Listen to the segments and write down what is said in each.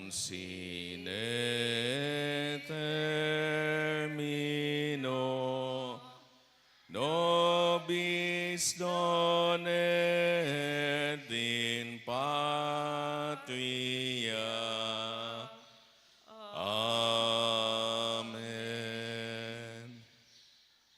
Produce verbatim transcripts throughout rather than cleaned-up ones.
Sine termino nobis donat in patria. Amen.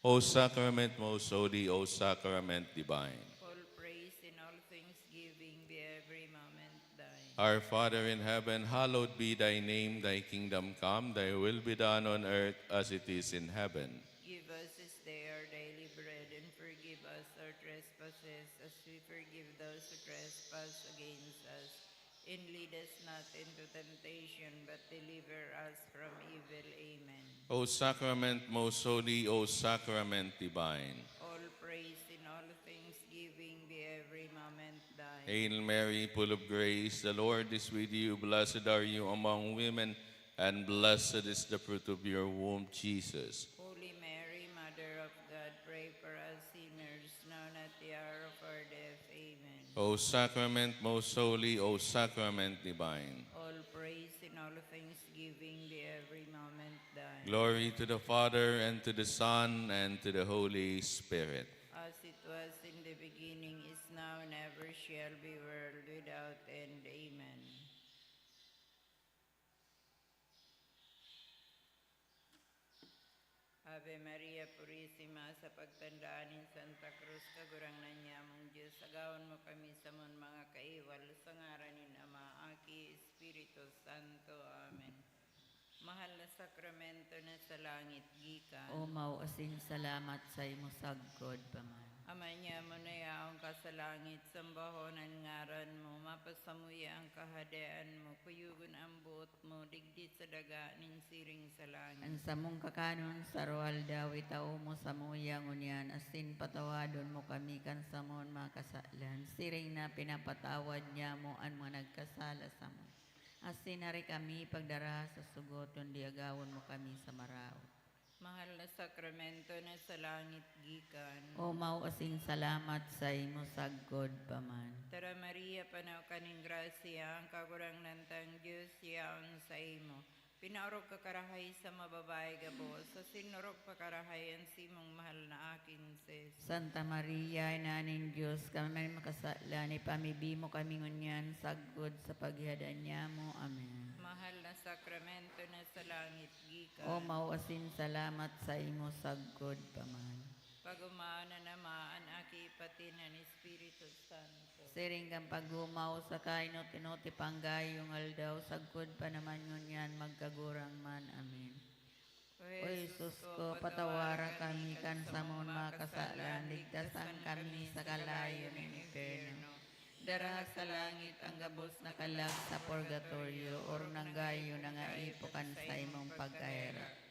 O sacrament most holy, O sacrament divine. All praise in all things giving be every moment thine. Our Father in heaven, hallowed be thy name. Thy kingdom come, thy will be done on earth as it is in heaven. Give us this day our daily bread, and forgive us our trespasses, as we forgive those who trespass against us. And lead us not into temptation, but deliver us from evil. Amen. O sacrament most holy, O sacrament divine. All praise in all things giving be every moment thine. Hail Mary, full of grace, the Lord is with you. Blessed are you among women, and blessed is the fruit of your womb, Jesus. Holy Mary, Mother of God, pray for us sinners, now and at the hour of our death. Amen. O sacrament most holy, O sacrament divine. All praise in all things giving be every moment thine. Glory to the Father, and to the Son, and to the Holy Spirit. As it was in the beginning, is now, and ever shall be, world without end. Amen. Ave Maria Purisima, sa pagtandaan nin Santa Cruz, Kagurangnan nyamong Dios, agawon mo kami samon mga kaiwal, sa ngaran nin Ama, Aki, Espiritu Santo. Amen. Mahal na sakramento na sa langit gikan. Omaw asin salamat saimo sagkod pa man. Ama nyamo na yaon ka sa langit, sambahon an ngaran mo, mapasamuya an kahadean mo, kuyogon an boot mo, digdi sa daga nin siring sa langit. An samong kakanon sa aroaldaw itao mo samuya ngunyan, asin patawadon mo kami kan samon mga kasalan, siring na pinapatawad nyamo an mga nagkasala samo. Asin hari kami pagdara sa sugot, kundi agawon mo kami sa maraot. Mahal na sakramento na sa langit gikan. Omaw asin salamat saimo sagkod pa man. Tara Maria, panaw ka nin grasya, ang Kagurangnan tang Dios yaon saimo. Pinaorog ka karahay sa mga babayi gabos, asin orog pa karahay an simong mahal na aki, si Jesus. Santa Maria, Ina nin Dios, kami man makasalan, ipamibi mo kami ngunyan sagkod sa paghihadan nyamo. Amen. Mahal na sakramento na sa langit gikan. Omaw asin salamat saimo sagkod pa man. Pag-omaw na naman an Aki, pati na an Espiritu Santo. Siring kan pag-omaw sa kainot-inot, ipanggayo nga aldaw, sagkod pa naman ngunyan, magkagurang man. Amen. O Jesus ko, patawara kami kan samon mga kasalan, ligtasan kami sa kalayo nin impyerno. Daraha sa langit ang gabos na kalag sa purgatorio, orog nang gayo na nga ipo kan saimong pagkaherak.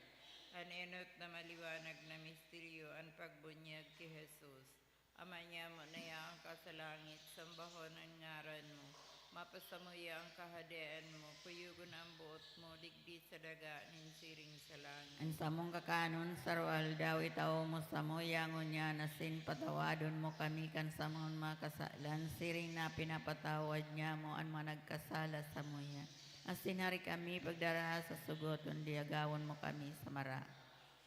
An enot na maliwanag na misteryo, an pagbunyag ki Jesus. Ama nyamo na yaon ka sa langit, sambahon an ngaran mo. Mapasamuya an kahadean mo, kuyogon an boot mo, digdi sa daga nin siring sa langit. An samong kakanon sa aroaldaw itao mo samuya ngunyan, asin patawadon mo kami kan samon mga kasalan, siring na pinapatawad nyamo an mga nagkasala samuya. Asin hari kami pagdaraha sa sugot, kundi agawon mo kami sa mara.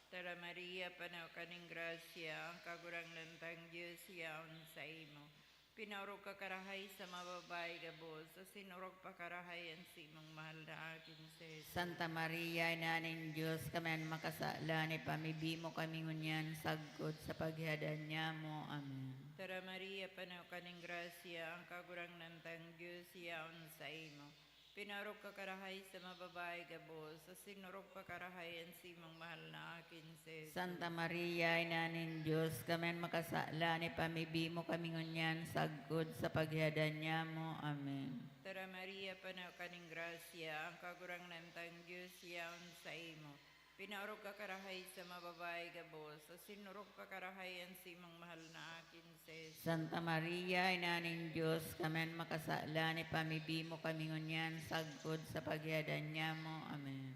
Tara Maria, panaw ka nin grasya, ang Kagurangnan tang Dios yaon saimo. Pinaorog ka karahay sa mga babayi gabos, asin orog pa karahay an simong mahal na aki, si Jesus. Santa Maria, Ina nin Dios, kami an makasalan, ipamibi mo kami ngunyan sagkod sa paghihadan nyamo. Amen. Tara Maria, panaw ka nin grasya, ang Kagurangnan tang Dios yaon saimo. Pinaorog ka karahay sa mga babayi gabos, asin orog pa karahay an simong mahal na aki, si Jesus. Santa Maria, Ina nin Dios, kami an makasalan, ipamibi mo kami ngunyan sagkod sa paghihadan nyamo. Amen. Tara Maria, panaw ka nin grasya, ang Kagurangnan tang Dios yaon saimo. Pinaorog ka karahay sa mga babayi gabos, asin orog pa karahay an simong mahal na aki, si Jesus. Santa Maria, Ina nin Dios, kami an makasalan, ipamibi mo kami ngunyan sagkod sa paghihadan nyamo. Amen.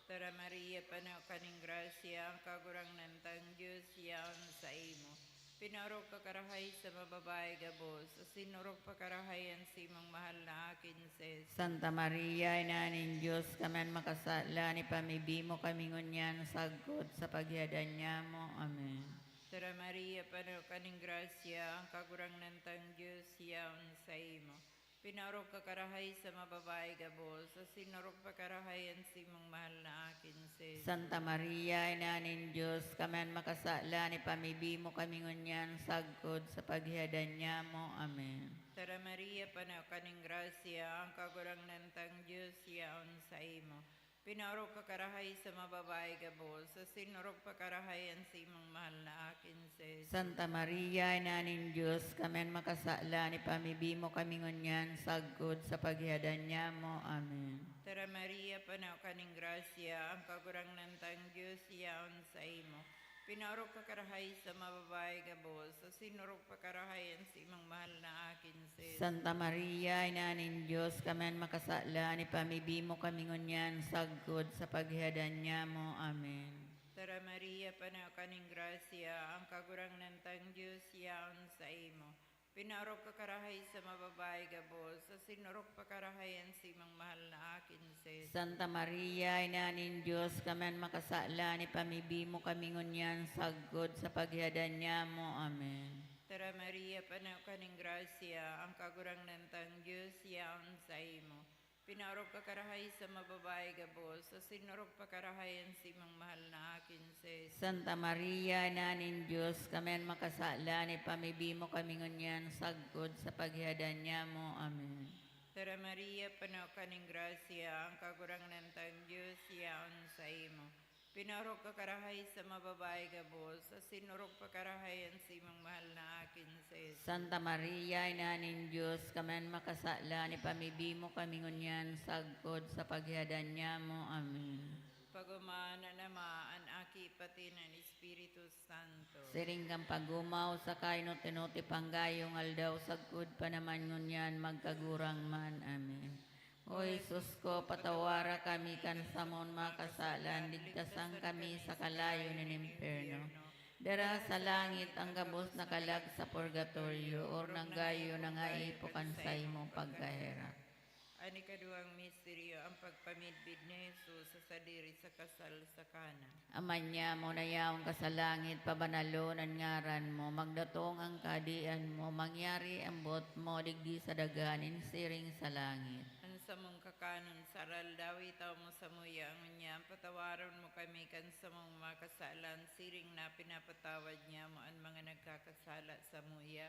Tara Maria, panaw ka nin grasya, ang Kagurangnan tang Dios yaon saimo. Pinaorog ka karahay sa mga babayi gabos, asin orog pa karahay an simong mahal na aki, Santa Maria, Ina nin Dios, kami an makasalan, ipamibi mo kami ngunyan sagkod sa paghihadan nyamo. Amen. Tara, Maria, pano ka nin grasya, ang Kagurangnan tang Dios yaon saimo. Pinaorog ka karahay sa mga babayi gabos, asin orog pa karahay an simong mahal na aki, si Jesus. Santa Maria, Ina nin Dios, kami an makasalan, ipamibi mo kami ngunyan sagkod sa paghihadan nyamo. Amen. Tara, Maria, pano ka nin grasya, ang Kagurangnan tang Dios yaon saimo. Pinaorog ka karahay sa mga babayi gabos, asin orog pa karahay an simong mahal na aki, si Jesus. Santa Maria, Ina nin Dios, kami an makasalan, ipamibi mo kami ngunyan sagkod sa paghihadan nyamo. Amen. Tara, Maria, pano ka nin grasya, ang Kagurangnan tang Dios yaon saimo. Pinaorog ka karahay sa mga babayi gabos, asin orog pa karahay an simong mahal na aki, si Jesus. Santa Maria, Ina nin Dios, kami an makasalan, ipamibi mo kami ngunyan sagkod sa paghihadan nyamo. Amen. Tara, Maria, pano ka nin grasya, ang Kagurangnan tang Dios yaon saimo. Pinaorog ka karahay sa mga babayi gabos, asin orog pa karahay an simong mahal na aki, si Jesus. Santa Maria, Ina nin Dios, kami an makasalan, ipamibi mo kami ngunyan sagkod sa paghihadan nyamo. Amen. Tara, Maria, pano ka nin grasya, ang Kagurangnan tang Dios yaon saimo. Pinaorog ka karahay sa mga babayi gabos, asin orog pa karahay an simong mahal na aki, si Jesus. Santa Maria, Ina nin Dios, kami an makasalan, ipamibi mo kami ngunyan sagkod sa paghihadan nyamo. Amen. Tara, Maria, pano ka nin grasya, ang Kagurangnan tang Dios yaon saimo. Pinaorog ka karahay sa mga babayi gabos, asin orog pa karahay an simong mahal na aki, si Jesus. Santa Maria, Ina nin Dios, kami an makasalan, ipamibi mo kami ngunyan sagkod sa paghihadan nyamo. Amen. Pagumahan an Ama, an Aki, pati an Espiritu Santo. Siring kan pag-omaw sa kainot-inot, ipanggayong aldaw, sagkod pa naman ngunyan, magkagurang man. Amen. O Jesus ko, patawara kami kan samon mga kasalan, ligtasan kami sa kalayo nin impyerno. Dara sa langit ang gabos na kalag sa purgatorio, or nanggayo na nga ipo kan saimong pagkaherak. An ikaduwang misteryo, ang pagpamidbid ni Jesus sa sadiri sa kasal sa Cana. Ama nyamo na yaon ka sa langit, pabanalon an ngaran mo, magdatong an kahadean mo, mangyari an boot mo digdi sa daga nin siring sa langit. An samong kakanon sa aroaldaw, itao mo samuya ngunyan, patawaron mo kami kan samong mga kasalan, siring na pinapatawad nyamo an mga nagkakasala samuya.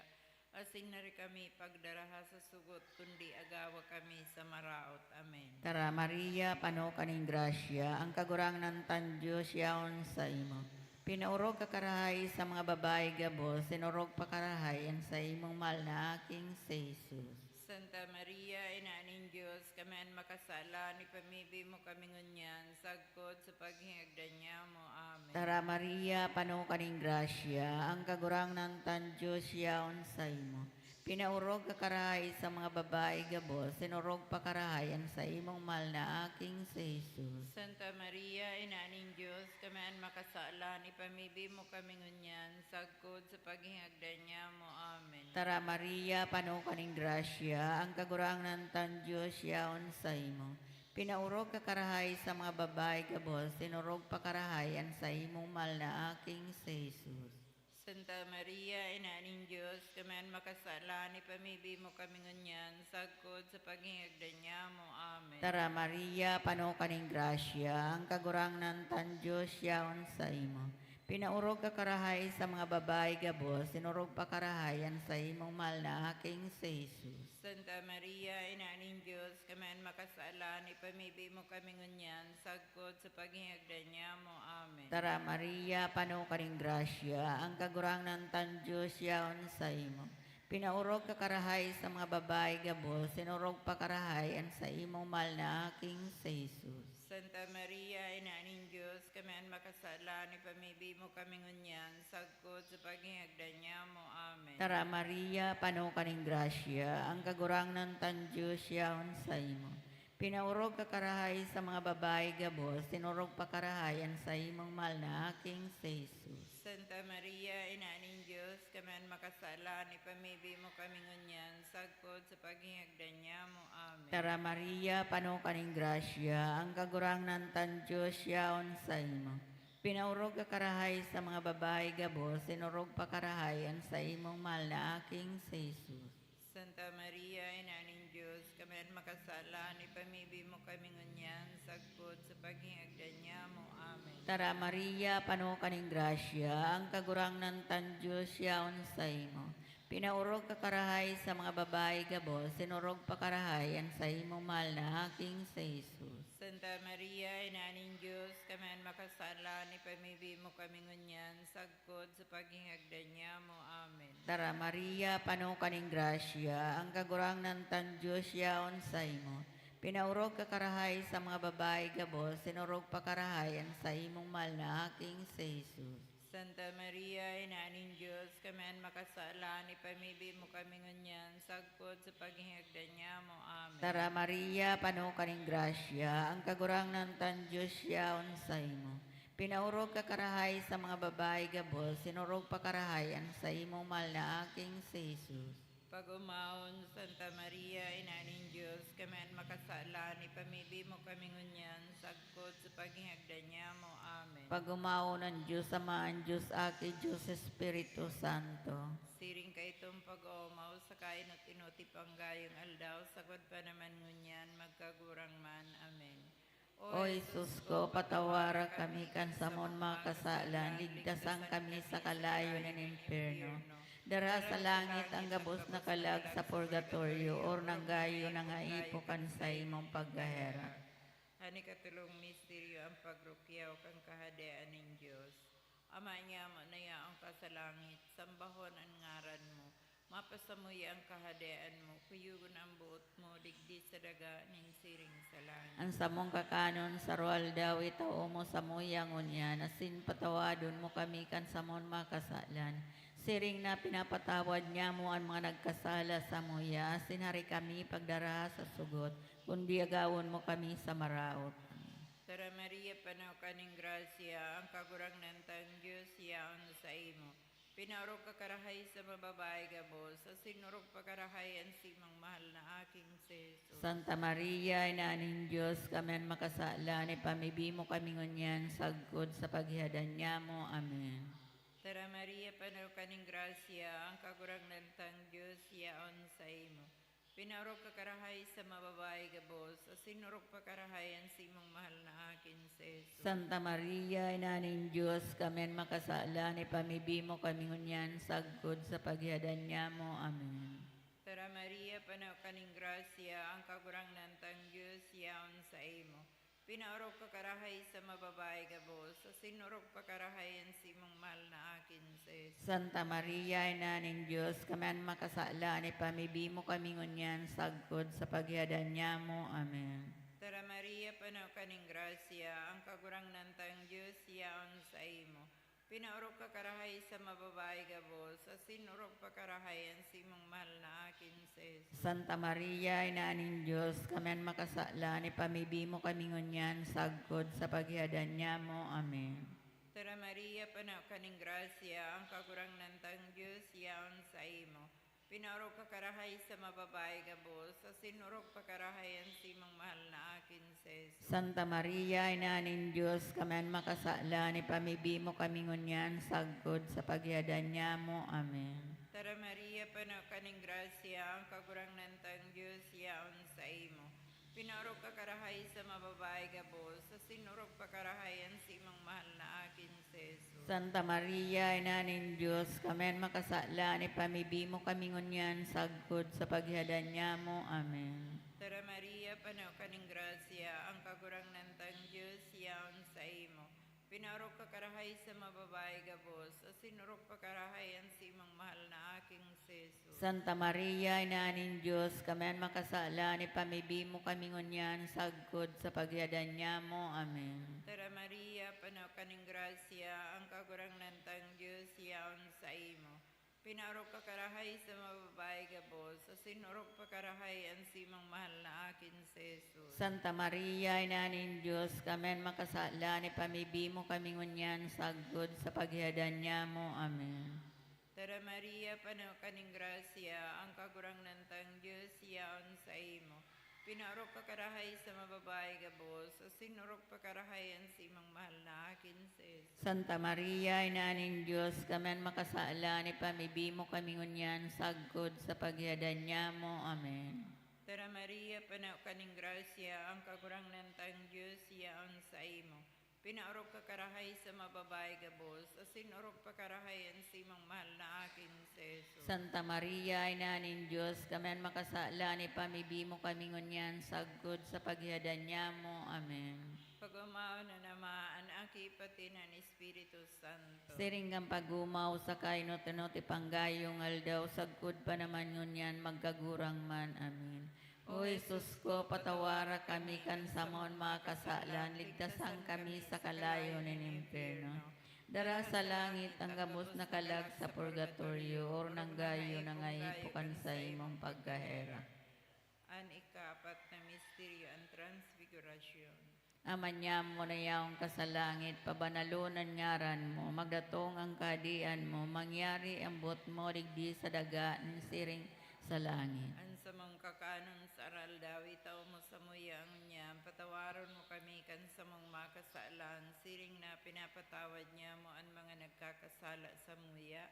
Asin dai kami pagdaraha sa sugot, kundi agawa kami sa maraot. Amen. Tara, Maria, pano ka nin grasya, ang Kagurangnan tang Dios yaon saimo. Pinaorog ka karahay sa mga babayi gabos, asin orog pa karahay an saimong mahal na aking si Jesus. Santa Maria, Ina nin Dios, kami an makasalan, ipamibi mo kami ngunyan, sagkod sa paghingagdan nyamo. Amen. Tara, Maria, pano ka nin grasya, ang Kagurangnan tang Dios yaon saimo. Pinaorog ka karahay sa mga babayi gabos, asin orog pa karahay an saimong mahal na aking si Jesus. Santa Maria, Ina nin Dios, kami an makasalan, ipamibi mo kami ngunyan, sagkod sa paghingagdan nyamo. Amen. Tara, Maria, pano ka nin grasya, ang Kagurangnan tang Dios yaon saimo. Pinaorog ka karahay sa mga babayi gabos, asin orog pa karahay an saimong mahal na aking si Jesus. Santa Maria, Ina nin Dios, kami an makasalan, ipamibi mo kami ngunyan, sagkod sa paghingagdan nyamo. Amen. Tara, Maria, pano ka nin grasya, ang Kagurangnan tang Dios yaon saimo. Pinaorog ka karahay sa mga babayi gabos, asin orog pa karahay an saimong mahal na aking si Jesus. Santa Maria, Ina nin Dios, kami an makasalan, ipamibi mo kami ngunyan, sagkod sa paghingagdan nyamo. Amen. Tara, Maria, pano ka nin grasya, ang Kagurangnan tang Dios yaon saimo. Pinaorog ka karahay sa mga babayi gabos, asin orog pa karahay an saimong mahal na aking si Jesus. Santa Maria, Ina nin Dios, kami an makasalan, ipamibi mo kami ngunyan, sagkod sa paghingagdan nyamo. Amen. Tara, Maria, pano ka nin grasya, ang Kagurangnan tang Dios yaon saimo. Pinaorog ka karahay sa mga babayi gabos, sinorog pa karahay an saimong mahal na aking si Jesus. Santa Maria, Ina nin Diyos, kami an makasala, ipamibi mo kami ngunyan, sagkod sa paghingagdan niya mo. Amen. Tara Maria, pano ka ning grasya, ang Kagurangnan tan Diyos yaon saimo. Pinaorog ka karahay sa mga babayi gabos, sinorog pa karahay an saimong mahal na aking si Jesus. Santa Maria, Ina nin Diyos, kami an makasala, ipamibi mo kami ngunyan, sagkod sa paghingagdan niya mo. Amen. Tara Maria, pano ka ning grasya, ang Kagurangnan tan Diyos yaon saimo. Pinaorog ka karahay sa mga babayi gabos, sinorog pa karahay an saimong mahal na aking si Jesus. Santa Maria, Ina nin Diyos, kami an makasala, ipamibi mo kami ngunyan, sagkod sa paghingagdan niya mo. Amen. Tara Maria, pano ka ning grasya, ang Kagurangnan tan Diyos yaon saimo. Pinaorog ka karahay sa mga babayi gabos, sinorog pa karahay an saimong mahal na aking si Jesus. Santa Maria, Ina nin Diyos, kami an makasala, ipamibi mo kami ngunyan, sagkod sa paghingagdan niya mo. Amen. Tara Maria, pano ka ning grasya, ang Kagurangnan tan Diyos yaon saimo. Pinaorog ka karahay sa mga babayi gabos, sinorog pa karahay an saimong mahal na aking si Jesus. Pag-omawon, Santa Maria, Ina nin Diyos, kami an makasala, ipamibi mo kami ngunyan, sagkod sa paghingagdan niya mo. Amen. Pag-omawon an Diyos Ama, an Diyos Aki, Diyos Espiritu Santo. Siring kaitong pag-oomaw sa kainot-inoti panggayong aldaw, sagkod pa naman ngunyan, magkagurang man. Amen. O Jesus ko, patawara kami kan samon mga kasalan, ligtasan kami sa kalayo nin impyerno. Dara sa langit ang gabos na kalag sa purgatorio, or nanggayo na nga ipo kan saimong pagkaherak. An ikatolong misteryo, ang pagrukyaw kan Kahadean nin Diyos. Ama nyamo na yaon ka sa langit, sambahon an ngaran mo. Mapasamuya an Kahadean mo, kuyogon an boot mo, digdi sa daga nin siring sa langit. An samong kakanon sa aroaldaw, itao mo samuya ngunyan, asin patawadon mo kami kan samon mga kasalan, siring na pinapatawad nyamo an mga nagkasala samuya, asin hari kami pagdaraha sa sugot, kundi agawon mo kami sa maraot. Tara Maria, pano ka nin grasya, ang Kagurangnan tang Diyos yaon saimo. Pinaorog ka karahay sa mga babayi gabos, asin orog pa karahay an simong mahal na aking si Jesus. Santa Maria, Ina nin Diyos, kami an makasalan, ipamibi mo kami ngunyan sagkod sa paghihadan nyamo. Amen. Tara Maria, pano ka nin grasya, ang Kagurangnan tang Diyos yaon saimo. Pinaorog ka karahay sa mga babayi gabos, asin orog pa karahay an simong mahal na aking si Jesus. Santa Maria, Ina nin Diyos, kami an makasalan, ipamibi mo kami ngunyan sagkod sa paghihadan nyamo. Amen. Tara Maria, pano ka nin grasya, ang Kagurangnan tang Diyos yaon saimo. Pinaorog ka karahay sa mga babayi gabos, asin orog pa karahay an simong mahal na aking si Jesus. Santa Maria, Ina nin Diyos, kami an makasalan, ipamibi mo kami ngunyan sagkod sa paghihadan nyamo. Amen. Tara Maria, pano ka nin grasya, ang Kagurangnan tang Diyos yaon saimo. Pinaorog ka karahay sa mga babayi gabos, asin orog pa karahay an simong mahal na aking si Jesus. Santa Maria, Ina nin Diyos, kami an makasalan, ipamibi mo kami ngunyan sagkod sa paghihadan nyamo. Amen. Tara Maria, pano ka nin grasya, ang Kagurangnan tang Diyos yaon saimo. Pinaorog ka karahay sa mga babayi gabos, asin orog pa karahay an simong mahal na aking si Jesus. Santa Maria, Ina nin Diyos, kami an makasalan, ipamibi mo kami ngunyan sagkod sa paghihadan nyamo. Amen. Tara Maria, pano ka nin grasya, ang Kagurangnan tang Diyos yaon saimo. Pinaorog ka karahay sa mga babayi gabos, asin orog pa karahay an simong mahal na aking si Jesus. Santa Maria, Ina nin Diyos, kami an makasalan, ipamibi mo kami ngunyan sagkod sa paghihadan nyamo. Amen. Tara Maria, pano ka nin grasya, ang Kagurangnan tang Diyos yaon saimo. Pinaorog ka karahay sa mga babayi gabos, asin orog pa karahay an simong mahal na aking si Jesus. Santa Maria, Ina nin Diyos, kami an makasalan, ipamibi mo kami ngunyan sagkod sa paghihadan nyamo. Amen. Tara Maria, pano ka nin grasya, ang Kagurangnan tang Diyos yaon saimo. Pinaorog ka karahay sa mga babayi gabos, asin orog pa karahay an simong mahal na aking si Jesus. Santa Maria, Ina nin Dios, kami an makasalan, ipamibi mo kami ngunyan sagkod sa paghihadan nyamo. Amen. Tara Maria, pano ka nin grasya, ang Kagurangnan tang Dios yaon saimo. Pinaorog ka karahay sa mga babayi gabos, asin orog pa karahay an saimong mahal na aki, si Jesus. Santa Maria, Ina nin Dios, kami an makasalan, ipamibi mo kami ngunyan sagkod sa paghihadan nyamo. Amen. Tara Maria, pano ka nin grasya, ang Kagurangnan tang Dios yaon saimo. Pinaorog ka karahay sa mga babayi gabos, asin orog pa karahay an saimong mahal na aki, si Jesus. Santa Maria, Ina nin Dios, kami an makasalan, ipamibi mo kami ngunyan sagkod sa paghihadan nyamo. Amen. Pag-omaon an Ama, an Aki, pati an Espiritu Santo. Siring kan pag-omaw sa kainot-inot, ipanggayo nga aldaw, sagkod pa naman ngunyan, magkagurang man. Amen. O Jesus ko, patawara kami kan samon mga kasalan, ligtasan kami sa kalayo nin impyerno. Dara sa langit ang gabos na kalag sa purgatorio, orog nanggayo na nga ipo kan saimong pagkaherak. An ikaapat na misteryo, an Transfigurasyon. Ama nyamo na yaon ka sa langit, pabanalon an ngaran mo, magdatong an kahadean mo, mangyari an boot mo digdi sa daga, siring sa langit. An samong kakanon sa aroaldaw, itao mo samuya ngunyan, patawaron mo kami kan samong mga kasalan, siring na pinapatawad nyamo an mga nagkakasala samuya.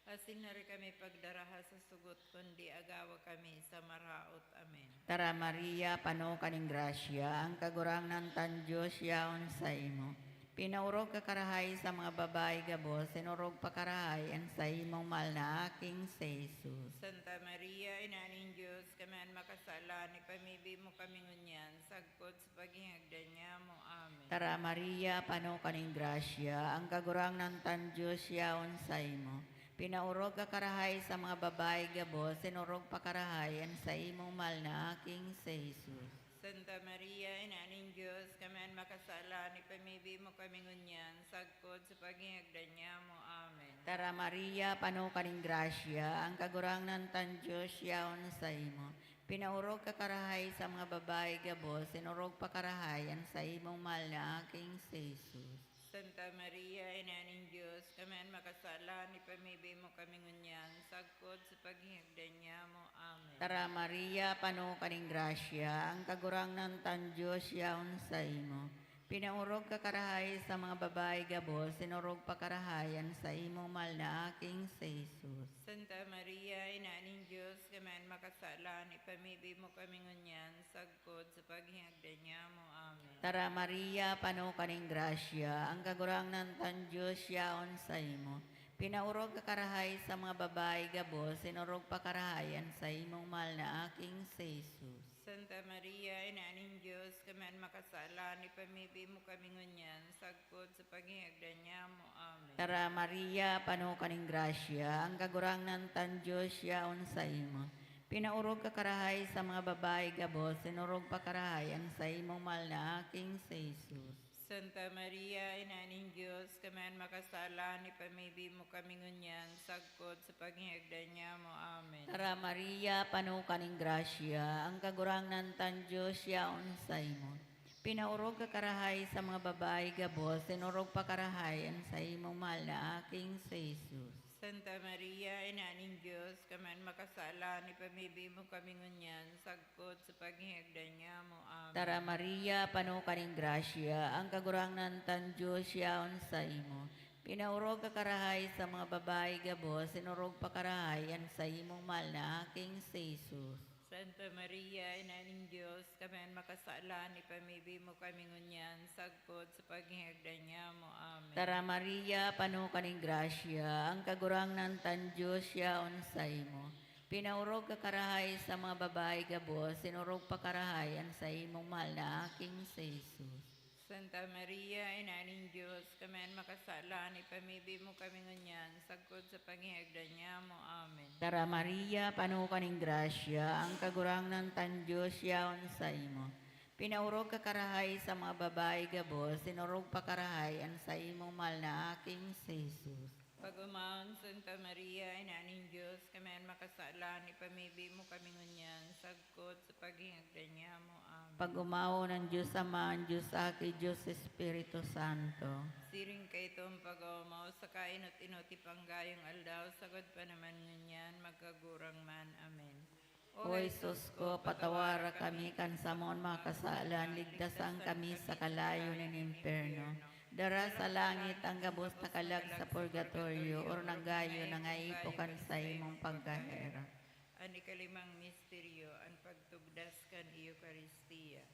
Asin hari kami pagdaraha sa sugot, kundi agawa kami sa maraot. Amen. Tara Maria, pano ka nin grasya, ang Kagurangnan tang Dios yaon saimo. Pinaorog ka karahay sa mga babayi gabos, asin orog pa karahay an saimong mahal na aking si Jesus. Santa Maria, Ina nin Dios, kami an makasalan, ipamibi mo kami ngunyan, sagkod sa paghingagdan nyamo. Amen. Tara Maria, pano ka nin grasya, ang Kagurangnan tang Dios yaon saimo. Pinaorog ka karahay sa mga babayi gabos, asin orog pa karahay an saimong mahal na aking si Jesus. Santa Maria, Ina nin Dios, kami an makasalan, ipamibi mo kami ngunyan, sagkod sa paghingagdan nyamo. Amen. Tara Maria, pano ka nin grasya, ang Kagurangnan tang Dios yaon saimo. Pinaorog ka karahay sa mga babayi gabos, asin orog pa karahay an saimong mahal na aking si Jesus. Santa Maria, Ina nin Dios, kami an makasalan, ipamibi mo kami ngunyan, sagkod sa paghingagdan nyamo. Amen. Tara Maria, pano ka nin grasya, ang Kagurangnan tang Dios yaon saimo. Pinaorog ka karahay sa mga babayi gabos, asin orog pa karahay an saimong mahal na aking si Jesus. Santa Maria, Ina nin Dios, kami an makasalan, ipamibi mo kami ngunyan, sagkod sa paghingagdan nyamo. Amen. Tara Maria, pano ka nin grasya, ang Kagurangnan tang Dios yaon saimo. Pinaorog ka karahay sa mga babayi gabos, asin orog pa karahay an saimong mahal na aking si Jesus. Santa Maria, Ina nin Dios, kami an makasalan, ipamibi mo kami ngunyan, sagkod sa paghingagdan nyamo. Amen. Tara Maria, pano ka nin grasya, ang Kagurangnan tang Dios yaon saimo. Pinaorog ka karahay sa mga babayi gabos, asin orog pa karahay an saimong mahal na aking si Jesus. Santa Maria, Ina nin Dios, kami an makasalan, ipamibi mo kami ngunyan, sagkod sa paghingagdan nyamo. Amen. Tara Maria, pano ka nin grasya, ang Kagurangnan tang Dios yaon saimo. Pinaorog ka karahay sa mga babayi gabos, asin orog pa karahay an saimong mahal na aking si Jesus. Santa Maria, Ina nin Dios, kami an makasalan, ipamibi mo kami ngunyan, sagkod sa paghingagdan nyamo. Amen. Tara Maria, pano ka nin grasya, ang Kagurangnan tang Dios yaon saimo. Pinaorog ka karahay sa mga babayi gabos, asin orog pa karahay an saimong mahal na aking si Jesus. Santa Maria, Ina nin Dios, kami an makasalan, ipamibi mo kami ngunyan, sagkod sa paghingagdan nyamo. Amen. Tara Maria, pano ka nin grasya, ang Kagurangnan tang Dios yaon saimo. Pinaorog ka karahay sa mga babayi gabos, asin orog pa karahay an saimong mahal na aking si Jesus. Santa Maria, Ina nin Dios, kami an makasalan, ipamibi mo kami ngunyan, sagkod sa paghingagdan nyamo. Amen. Tara Maria, pano ka nin grasya, ang Kagurangnan tang Dios yaon saimo. Pinaorog ka karahay sa mga babayi gabos, asin orog pa karahay an saimong mahal na aking si Jesus. Pag-omaon, Santa Maria, Ina nin Dios, kami an makasalan, ipamibi mo kami ngunyan, sagkod sa paghingagdan nyamo. Pag-omawon an Dios Ama, an Dios Aki, Dios Espiritu Santo. Siring kaito an pag-oomaw sa kainot-inot ipanggayong aldaw, sagod pa naman ngunyan, magkagurang man. Amen. O Jesus ko, patawara kami kan samon mga kasalan, ligtasan kami sa kalayo nin impyerno. Dara sa langit ang gabos na kalag sa purgatorio, or nagayo na nga ipo kan saimong pagkaherak. An ikalimang misteryo, an pagtugdas kan Eukaristia.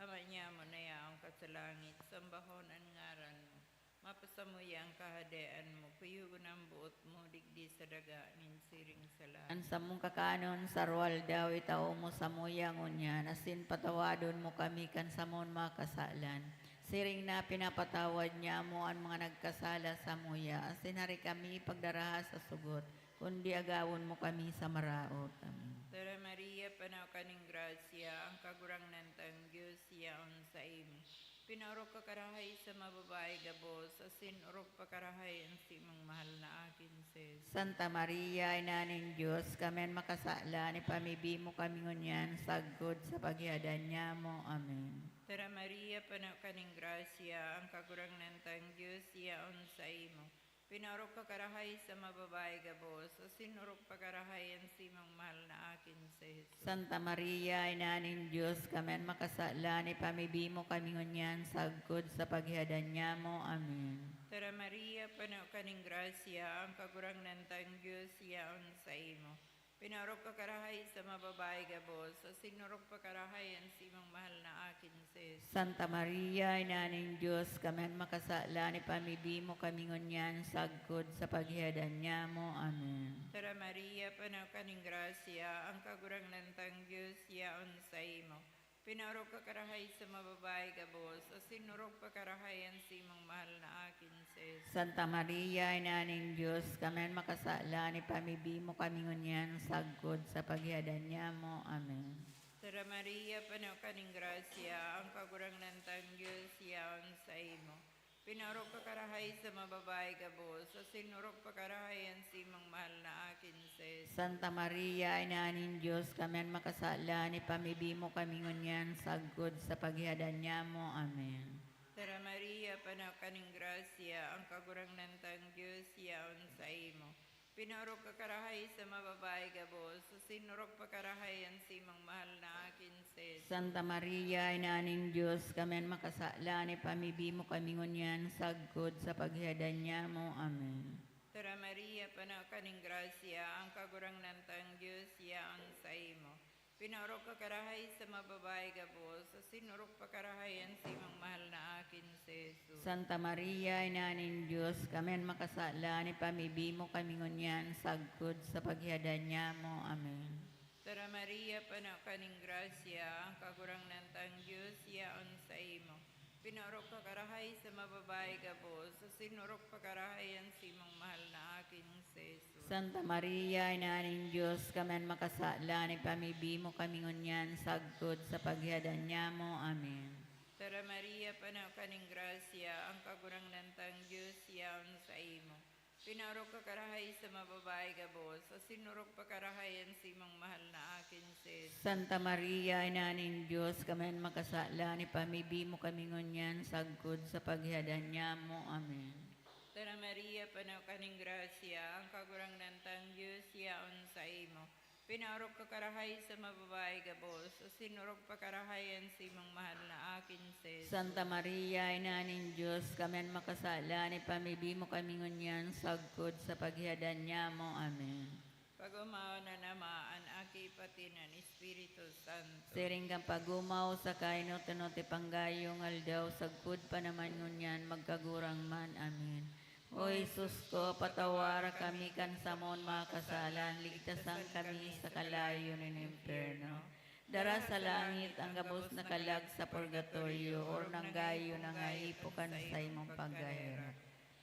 Ama nyamo na yaon ka sa langit, sambahon an ngaran mo. Mapasamuya an kahadean mo, kuyogon an boot mo digdi sa daga nin siring sa langit. An samong kakanon sa aroaldaw itao mo samuya ngunyan, asin patawadon mo kami kan samon mga kasalan, siring na pinapatawad nyamo an mga nagkasala samuya, asin hari kami pagdaraha sa sugot, kundi agawon mo kami sa maraot. Amen. Tara Maria, panaw ka nin grasya, ang Kagurangnan tang Dios yaon saimo. Pinaorog ka karahay sa mga babayi gabos, asin orog pa karahay an simong mahal na aki, si Jesus. Santa Maria, Ina nin Dios, kami an makasalan, ipamibi mo kami ngunyan sagkod sa paghihadan nyamo. Amen. Tara Maria, pano ka nin grasya, ang Kagurangnan tang Dios yaon saimo. Pinaorog ka karahay sa mga babayi gabos, asin orog pa karahay an simong mahal na aki, si Jesus. Santa Maria, Ina nin Dios, kami an makasalan, ipamibi mo kami ngunyan sagkod sa paghihadan nyamo. Amen. Tara Maria, pano ka nin grasya, ang Kagurangnan tang Dios yaon saimo. Pinaorog ka karahay sa mga babayi gabos, asin orog pa karahay an simong mahal na aki, si Jesus. Santa Maria, Ina nin Dios, kami an makasalan, ipamibi mo kami ngunyan sagkod sa paghihadan nyamo. Amen. Tara Maria, pano ka nin grasya, ang Kagurangnan tang Dios yaon saimo. Pinaorog ka karahay sa mga babayi gabos, asin orog pa karahay an simong mahal na aki, si Jesus. Santa Maria, Ina nin Dios, kami an makasalan, ipamibi mo kami ngunyan sagkod sa paghihadan nyamo. Amen. Tara Maria, pano ka nin grasya, ang Kagurangnan tang Dios yaon saimo. Pinaorog ka karahay sa mga babayi gabos, asin orog pa karahay an simong mahal na aki, si Jesus. Santa Maria, Ina nin Dios, kami an makasalan, ipamibi mo kami ngunyan sagkod sa paghihadan nyamo. Amen. Tara Maria, pano ka nin grasya, ang Kagurangnan tang Dios yaon saimo. Pinaorog ka karahay sa mga babayi gabos, asin orog pa karahay an simong mahal na aki, si Jesus. Santa Maria, Ina nin Dios, kami an makasalan, ipamibi mo kami ngunyan sagkod sa paghihadan nyamo. Amen. Tara Maria, pano ka nin grasya, ang Kagurangnan tang Dios yaon saimo. Pinaorog ka karahay sa mga babayi gabos, asin orog pa karahay an simong mahal na aki, si Jesus. Santa Maria, Ina nin Dios, kami an makasalan, ipamibi mo kami ngunyan sagkod sa paghihadan nyamo. Amen. Tara Maria, pano ka nin grasya, ang Kagurangnan tang Dios yaon saimo. Pinaorog ka karahay sa mga babayi gabos, asin orog pa karahay an simong mahal na aki, si Jesus. Santa Maria, Ina nin Dios, kami an makasalan, ipamibi mo kami ngunyan sagkod sa paghihadan nyamo. Amen. Tara Maria, pano ka nin grasya, ang Kagurangnan tang Dios yaon saimo. Pinaorog ka karahay sa mga babayi gabos, asin orog pa karahay an simong mahal na aki, si Jesus. Santa Maria, Ina nin Dios, kami an makasalan, ipamibi mo kami ngunyan sagkod sa paghihadan nyamo. Amen. Tara Maria, pano ka nin grasya, ang Kagurangnan tang Dios yaon saimo. Pinaorog ka karahay sa mga babayi gabos, asin orog pa karahay an simong mahal na aki, si Jesus. Santa Maria, Ina nin Dios, kami an makasalan, ipamibi mo kami ngunyan sagkod sa paghihadan nyamo. Amen. Pag-omawon an Ama, an Aki, pati an Espiritu Santo. Siring kan pag-omaw sa kainot-inot ipanggayong aldaw, sagkod pa naman ngunyan, magkagurang man. Amen. O Jesus ko, patawara kami kan samon mga kasalan, ligtasan kami sa kalayo nin impyerno. Dara sa langit ang gabos na kalag sa purgatorio, or nanggayo na nga ipo kan saimong pagkaherak.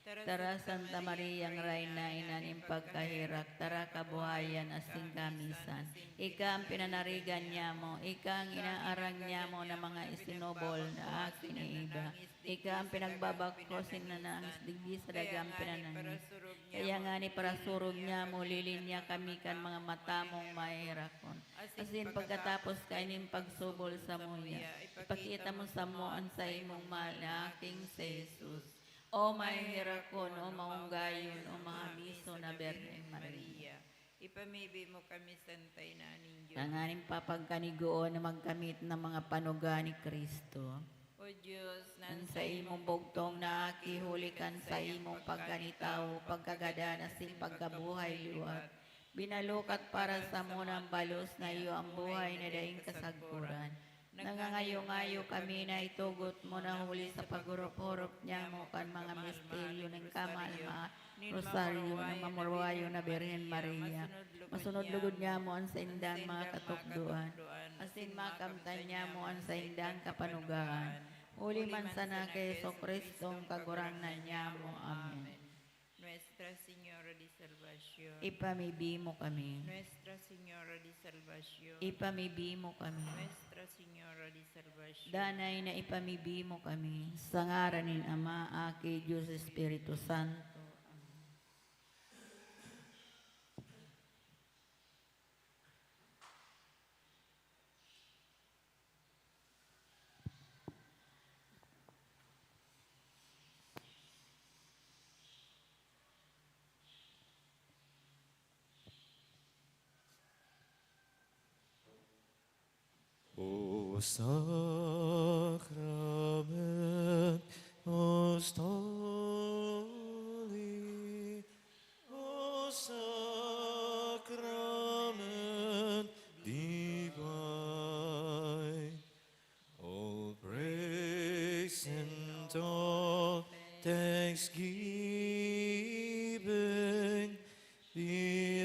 Tara, Santa Maria, Rayna, Ina nin pagkaherak, tara, kabuhayan asin kamisan. Ika an pinanarigan nyamo, ika an inaarang nyamo na mga isinubol na aki ni Eva. Ika an pinagbabakos nin nanangis digdi sa dagang pinanangis. Kaya ngani, parasurog nyamo, lilinya kami kan mga mata mong maherakon. Asin pagkatapos kaining pagsubol samuya, ipakita mo samo an saimong mahal na aking si Jesus. O maherakon, o maunggayon, o maamiso na Birhen Maria. Ipamibi mo kami, Santa Ina nin Dios. Tanganing papagkanigoon na magkamit ng mga panuga ni Cristo. O Dios, na an saimong bugtong na aki huli kan saimong pagkanitawo, pagkagadan asin pagkabuhay liwat, binalukat para samo nang balos na iyo an buhay na daing kasagkoran. Nangangayo-ngayo kami na itugot mo na huli sa paghurup-hurup nyamo kan mga misteryo nin kamahal-mahal rosaryo ng mamurwayo na Birhen Maria. Masunod lugod nyamo an saindang mga katukdoan, asin makamtan nyamo an saindang kapanugahan. Huli man sana ki Jesu-Cristong Kagurangnan nyamo. Amen. Nuestra Señora de Salvacion. Ipamibi mo kami. Nuestra Señora de Salvacion. Ipamibi mo kami. Nuestra Señora de Salvacion. Danay na ipamibi mo kami. Sa ngaran nin Ama, Aki, Dios Espiritu Santo. Amen. O Sacrament most holy, O Sacrament divine, all praise and all thanksgiving be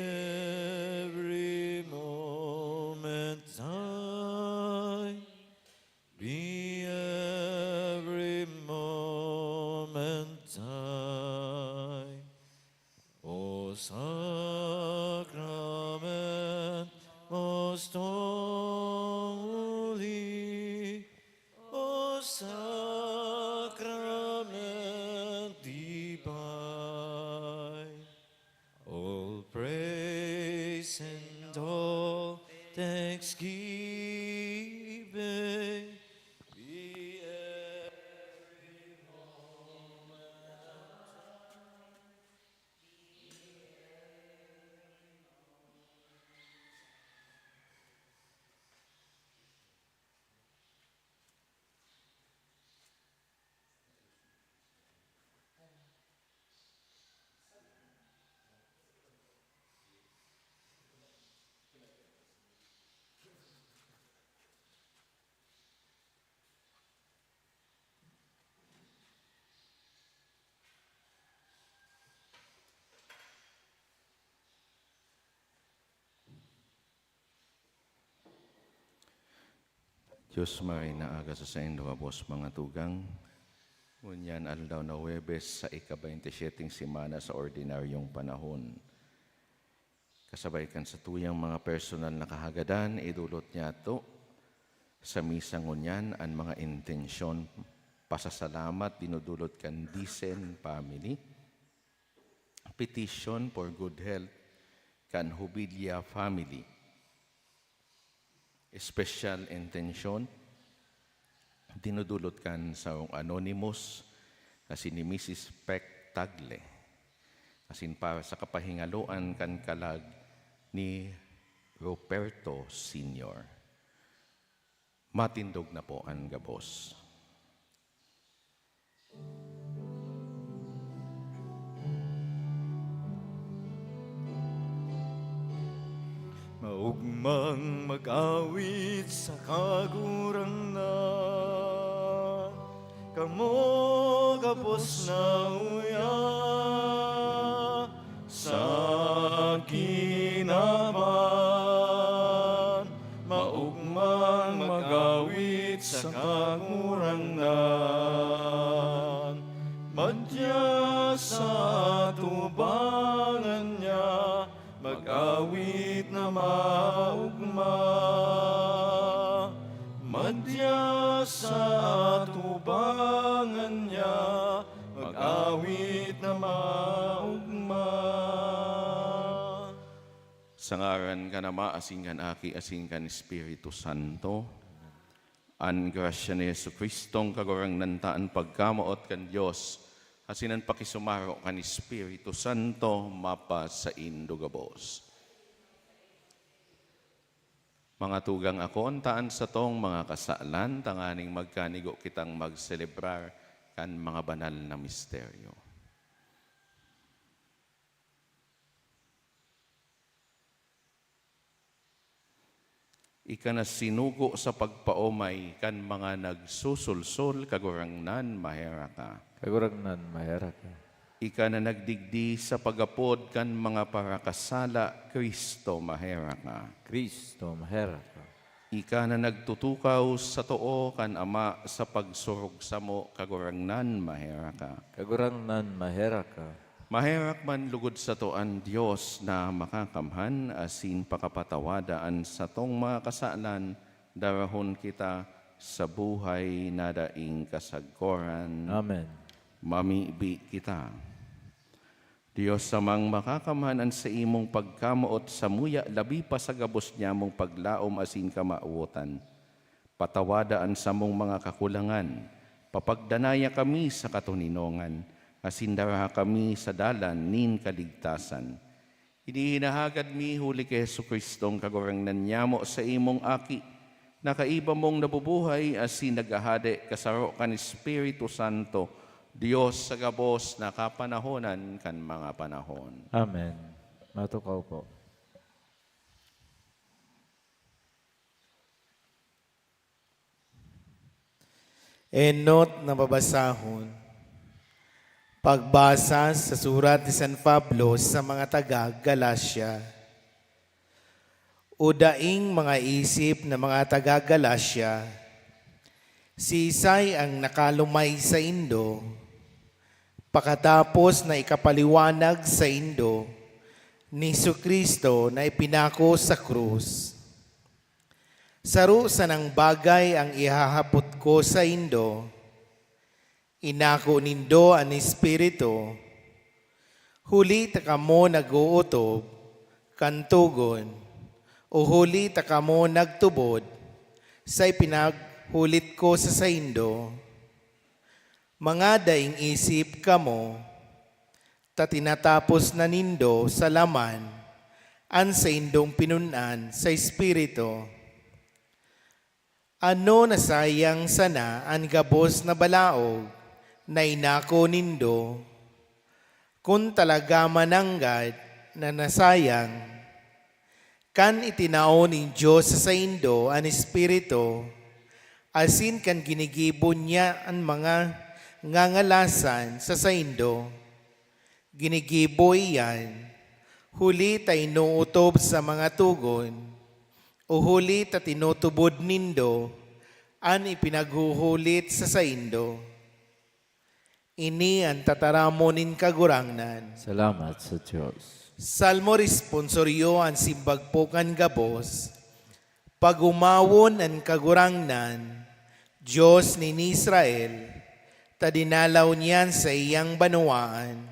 every moment thine. Be every moment thine. O Sacrament most holy, O Sacrament divine, all praise and all thanksgiving be every moment. Diyos, maray na aga sa saindo gabos, mga tugang. Ngunyan aldaw na Huwebes sa ika-baynte syeteng semana sa ordinaryong panahon. Kasabay kan satuyang mga personal na kahagadan, idulot niyato sa misa ngunyan an mga intensyon, pasasalamat dinudulot kan Dicen family, petition for good health kan Hubilla family, special intention dinudulot kan sarong anonymous na si ni Misis Peck Tagle, asin para sa kapahingaloan kan kalag ni Ruperto Senior. Matindog na po an gabos. Maugmang mag-awit sa Kagurangnan, kamo gabos na uya sa kinaban, maugmang mag-awit sa Kagurangnan. Madya Sa atubangan niya, mag-awit na maogma. Madya sa atubangan niya, mag-awit na maogma. Sa ngaran kan Ama, asin kan Aki, asin kan Espiritu Santo. An grasya ni Jesu-Cristong Kagurangnan ta, an pagkamoot kan Dios, asin an pakisumaro kan Espiritu Santo mapasaindo gabos. Mga tugang, akoon ta an satong mga kasalan tanganing magkanigo kitang magselebrar kan mga banal na misteryo. Ika na sinugo sa pagpaomay kan mga nagsusulsol, Kagurangnan, maherak ka. Kagurangnan, maherak ka. Ika na nagdigdi sa pagapod kan mga parakasala, Kristo, maherak ka. Kristo, maherak ka. Ika na nagtutukaw sa too kan Ama sa pagsurog samo, Kagurangnan, maherak ka. Kagurangnan, maherak ka. Maherak man lugod sato an Dios na Makakamhan, asin pakapatawada an satong mga kasalan, darahon kita sa buhay na daing kasagkoran. Amen. Mamibi kita. Dios Amang Makakamhan, an saimong pagkamoot samuya labi pa sa gabos nyamong paglaom asin kamawotan. Patawada an samong mga kakulangan, papagdanaya kami sa katoninongan, asin daraha kami sa dalan nin kaligtasan. Ini hinahagad mi huli ki Jesu-Cristong Kagurangnan nyamo, saimong Aki, na kaiba mong nabubuhay asin naghahade kasaro kan Espiritu Santo, Dios sa gabos na kapanahonan kan mga panahon. Amen. Matukaw po. Enot na babasahon. Pagbasa sa surat ni San Pablo sa mga taga Galacia. O daing mga isip na mga taga Galacia, siisay ang nakalumay saindo, pakatapos na ikapaliwanag saindo ni Jesu-Cristo na ipinako sa krus? Saro sanang bagay ang ihahapot ko saindo, inako nindo an Espiritu, huli ta kamo nag-ootob kan togon, o huli ta kamo nagtubod sa ipinaghulit ko sa saindo? Mga daing isip kamo, ta tinatapos na nindo sa laman an saindong pinun-an sa Espiritu. Ano nasayang sana an gabos na balaog na inako nindo? Kun talaga mananggad na nasayang, kan itinao nin Dios sa saindo an Espiritu, asin kan ginigibo niya an mga ngangalasan sa saindo, ginigibo iyan huli ta inootob sa mga togon, o huli ta tinutubod nindo an ipinaghuhulit sa saindo. Ini an tataramon nin Kagurangnan. Salamat sa Dios. Salmo Responsorio. An simbag po kan gabos. Pag-omawon an Kagurangnan, Dios nin Israel, ta dinalaw niya an saiyang banwaan.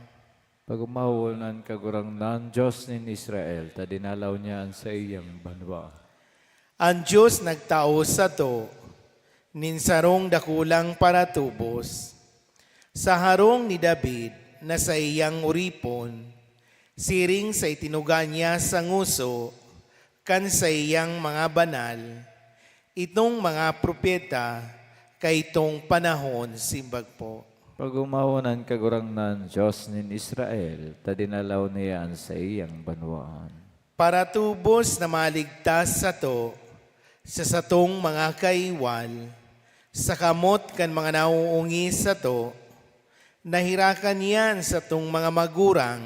Pag-omawon an Kagurangnan, Dios nin Israel, ta dinalaw niya an saiyang banwaan. An Dios nagtao sato nin sarong dakulang paratubos, sa harong ni David na saiyang oripon, siring sa itinuga niya sa ngoso kan saiyang mga banal, itong mga propeta kaitong panahon. Simbag po. Pag-omawon an Kagurangnan, Dios nin Israel, ta dinalaw niya an saiyang banwaan. Paratubos na maligtas sato sa satong mga kaiwal, sa kamot kan mga nauungi sato, nahirakan niya an satong mga magurang,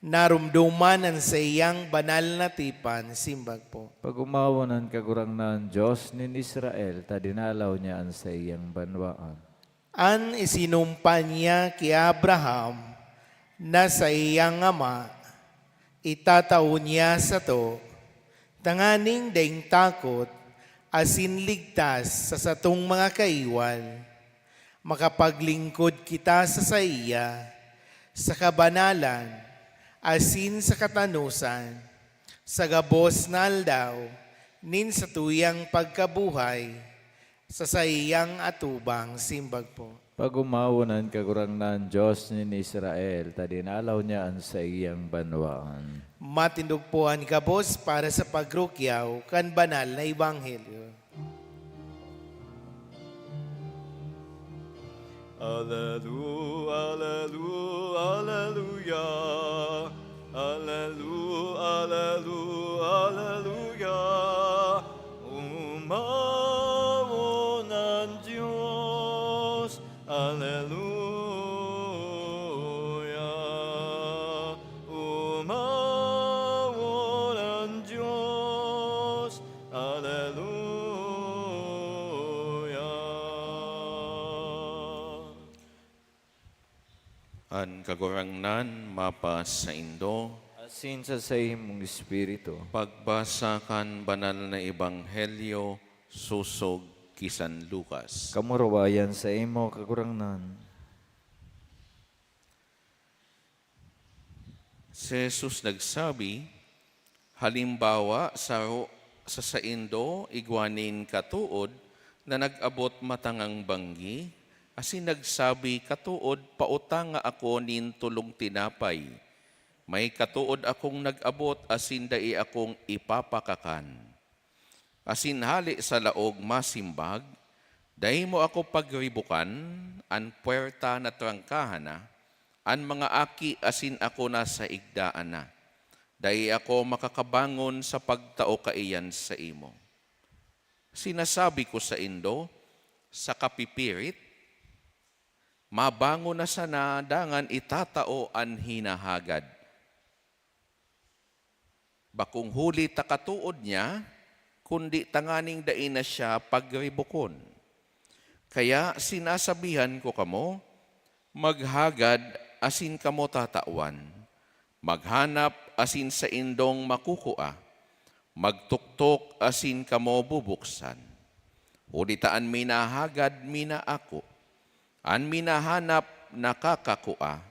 naromdoman an saiyang banal na tipan. Simbag po. Pag-omawon an Kagurangnan, Dios nin Israel, ta dinalaw niya an saiyang banwaan. An isinumpa niya ki Abraham, na saiyang Ama, itatao niya sato, tanganing daing takot asin ligtas sa satong mga kaiwal. Makapaglingkod kita sa saiya sa kabanalan asin sa katanosan, sa gabos na aldaw nin satuyang pagkabuhay, sa saiyang atubang. Simbag po. Pag-omawon an Kagurangnan, Dios nin Israel, ta dinalaw niya an saiyang banwaan. Matindog po an gabos para sa pagrukyaw kan banal na ebanghelyo. Alelu-, alelu-, aleluya. Alelu-, alelu-, aleluya. Omawon an Dios. Aleluya. Omawon an Dios. Aleluya. An Kagurangnan mapasaindo. Asin sa saimong espiritu. Pagbasa kan Banal na Ebanghelyo sosog ki San Lucas. Kamurawayan saimo, Kagurangnan. Si Jesus nagsabi, "Halimbawa, saro sa saindo igwa nin katood na nag-abot matangang banggi, asin nagsabi, 'Katood, pautanga ako nin tolong tinapay. May katood akong nag-abot asin dai akong ipapakakan.' Asin hale sa laog masimbag, 'Dai mo ako pagribokan, an puwerta natrangkahan na, an mga aki asin ako nasa igdaan na. Dai ako makakabangon sa pagtao kaiyan saimo.' Sinasabi ko saindo, sa kapipirit, mabangon na sana dangan itatao an hinahagad. Bakong huli ta katood niya, kundi tanganing dai na siya pagribokon. Kaya sinasabihan ko kamo, maghagad asin kamo tatawan, maghanap asin saindong makukua, magtuktok asin kamo bubuksan. Huli ta an minahagad, minaako, an minahanap, nakakakua,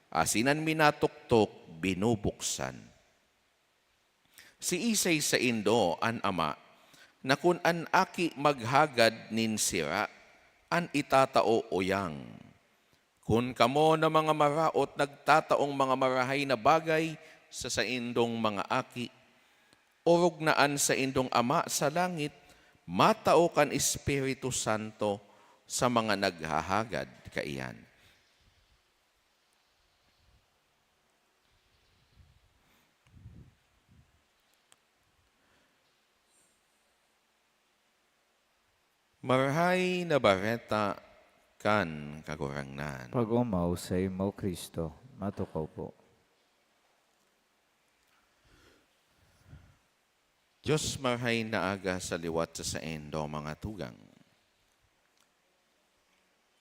asin an minatuktok, binubuksan. Siisay saindo an ama na kun an aki maghagad nin sira, an itatao uyang? Kun kamo na mga maraot nagtataong mga marahay na bagay sa saindong mga aki, orog na an saindong Ama sa langit matao kan Espiritu Santo sa mga naghahagad kaiyan. Marahay na Bareta kan Kagurangnan. Pag-omaw saimo, Cristo. Matukaw po. Dios, marahay na aga sa liwat sa saindo, mga tugang.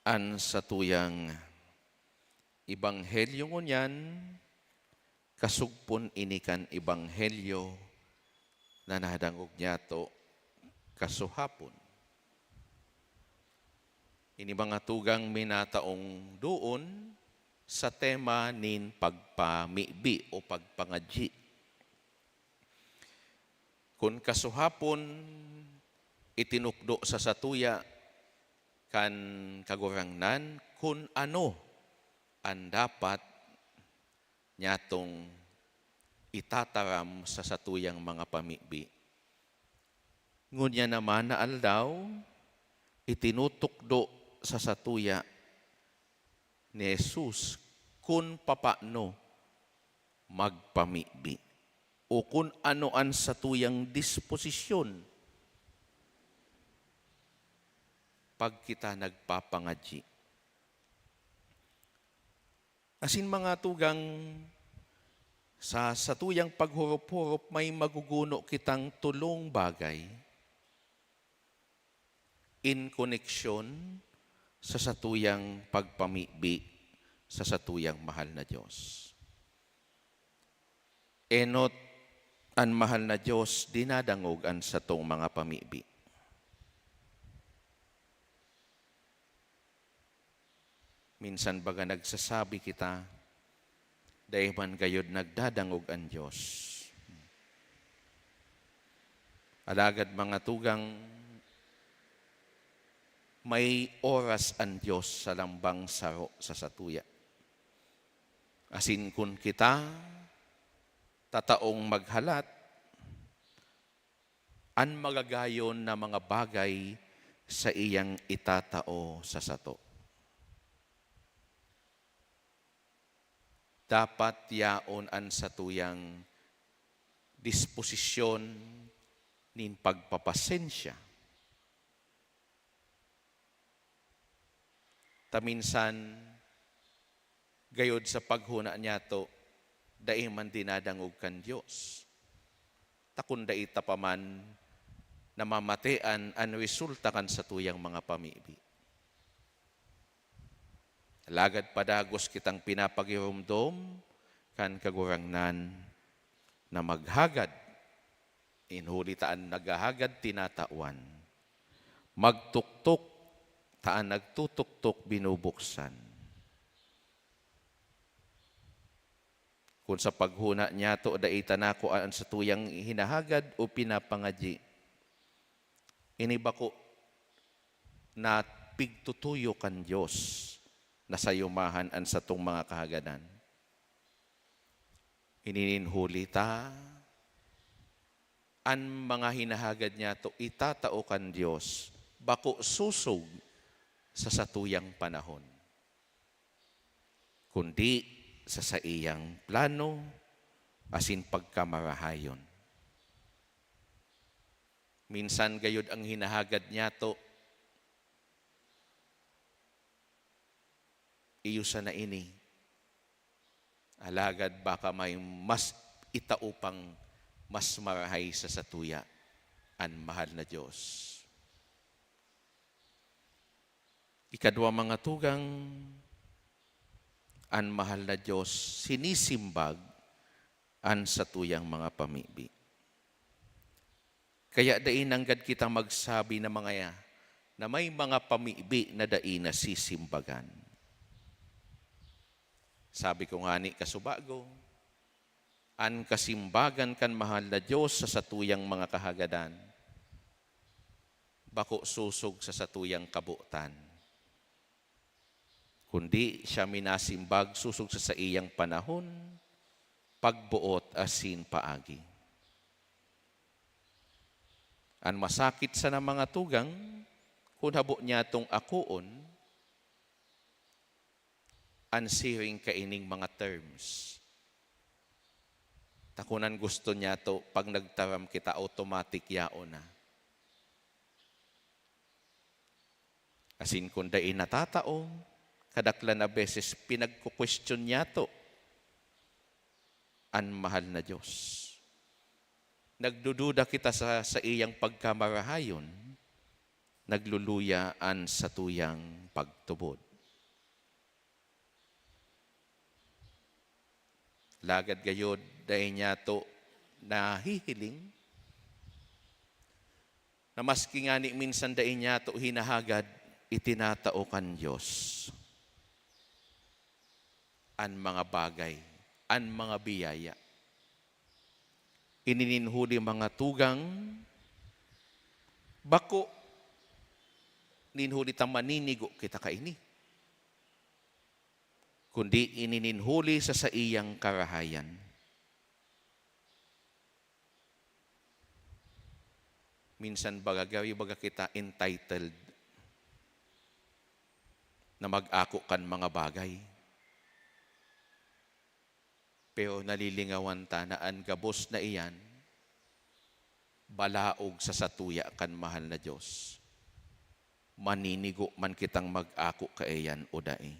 An satuyang ebanghelyo ngunyan, kasugpon ini kan ebanghelyo na nadangog niyato kasuhapon. Ini mga tugang minataong doon sa tema nin pagpamibi o pagpangadyi. Kun kasuhapon, itinukdo sa satuya kan Kagurangnan kun ano an dapat nyatong itataram sa satuyang mga pamibi. Ngunyan naman na aldaw, itinutukdo sa satuya ni Jesus kun papaano magpamibi o kun ano an satuyang disposisyon pag kita nagpapangadyi. Asin, mga tugang, sa satuyang paghurop-hurop, may maguguno kitang tolong bagay in koneksyon sa satuyang pagpamibi sa satuyang mahal na Diyos. Enot, an mahal na Diyos dinadangog an satong mga pamibi. Minsan baga nagsasabi kita, dai man gayod nagdadangog an Diyos. Alagad, mga tugang, may oras an Diyos sa lambang saro sa satuya. Asin kun kita tataong maghalat, an magagayon na mga bagay saiyang itatao sa sato. Dapat yaon an satuyang disposisyon nin pagpapasensya. Ta minsan, gayod sa paghona niyato, dai man dinadangog kan Dios. Ta kun dai ta pa man namamatean an resulta kan satuyang mga pamibi. Alagad padagos kitang pinapagiromdom kan Kagurangnan na maghagad, in huli ta an naghahagad tinatawan. Magtuktok, ta an nagtutuktok binubuksan. Kun sa paghona niyato, dai ta nakua an satuyang hinahagad o pinapangadyi, ini bako na pigtutuyo kan Dios na sayumahan an satong mga kahagadan. Ini nin huli ta, an mga hinahagad niyato itatao kan Dios, bako sosog sa satuyang panahon, kundi sa saiyang plano asin pagkamarahayon. Minsan gayod ang hinahagad niyato, iyo sana ini. Alagad baka may mas itao pang mas marahay sa satuya an mahal na Dios. Ikadwa, mga tugang, an mahal na Dios sinisimbag an satuyang mga pamibi. Kaya dai nanggad kita magsabi na mga, na may mga pamibi na dai nasisimbagan. Sabi ko ngani kasubago, an kasimbagan kan mahal na Dios sa satuyang mga kahagadan, bako sosog sa satuyang kabotan, kundi siya minasimbag sosog sa saiyang panahon, pagboot asin paagi. An masakit sana, mga tugang, kun habo niyatong akoon an siring kaining mga terms. Ta kun an gusto niyato, pag nagtaram kita, automatic yaon na. Asin kun dai natatao, kadaklan na beses pinagkukwestiyon niyato an mahal na Dios. Nagdududa kita sa saiyang pagkamarahayon, nagluluya an satuyang pagtubod. Lagad gayod, dai niyato nahihiling na maski ngani minsan dai niyato hinahagad, itinatao kan Dios an mga bagay, an mga biyaya. Ini nin huli, mga tugang, bako nin huli ta maninigo kita kaini, kundi ini nin huli sa saiyang karahayan. Minsan baga, garo baga kita entitled na mag-ako kan mga bagay. Pero nalilingawan ta na an gabos na iyan balaog sa satuya kan mahal na Dios. Maninigo man kitang mag-ako kaiyan o dai.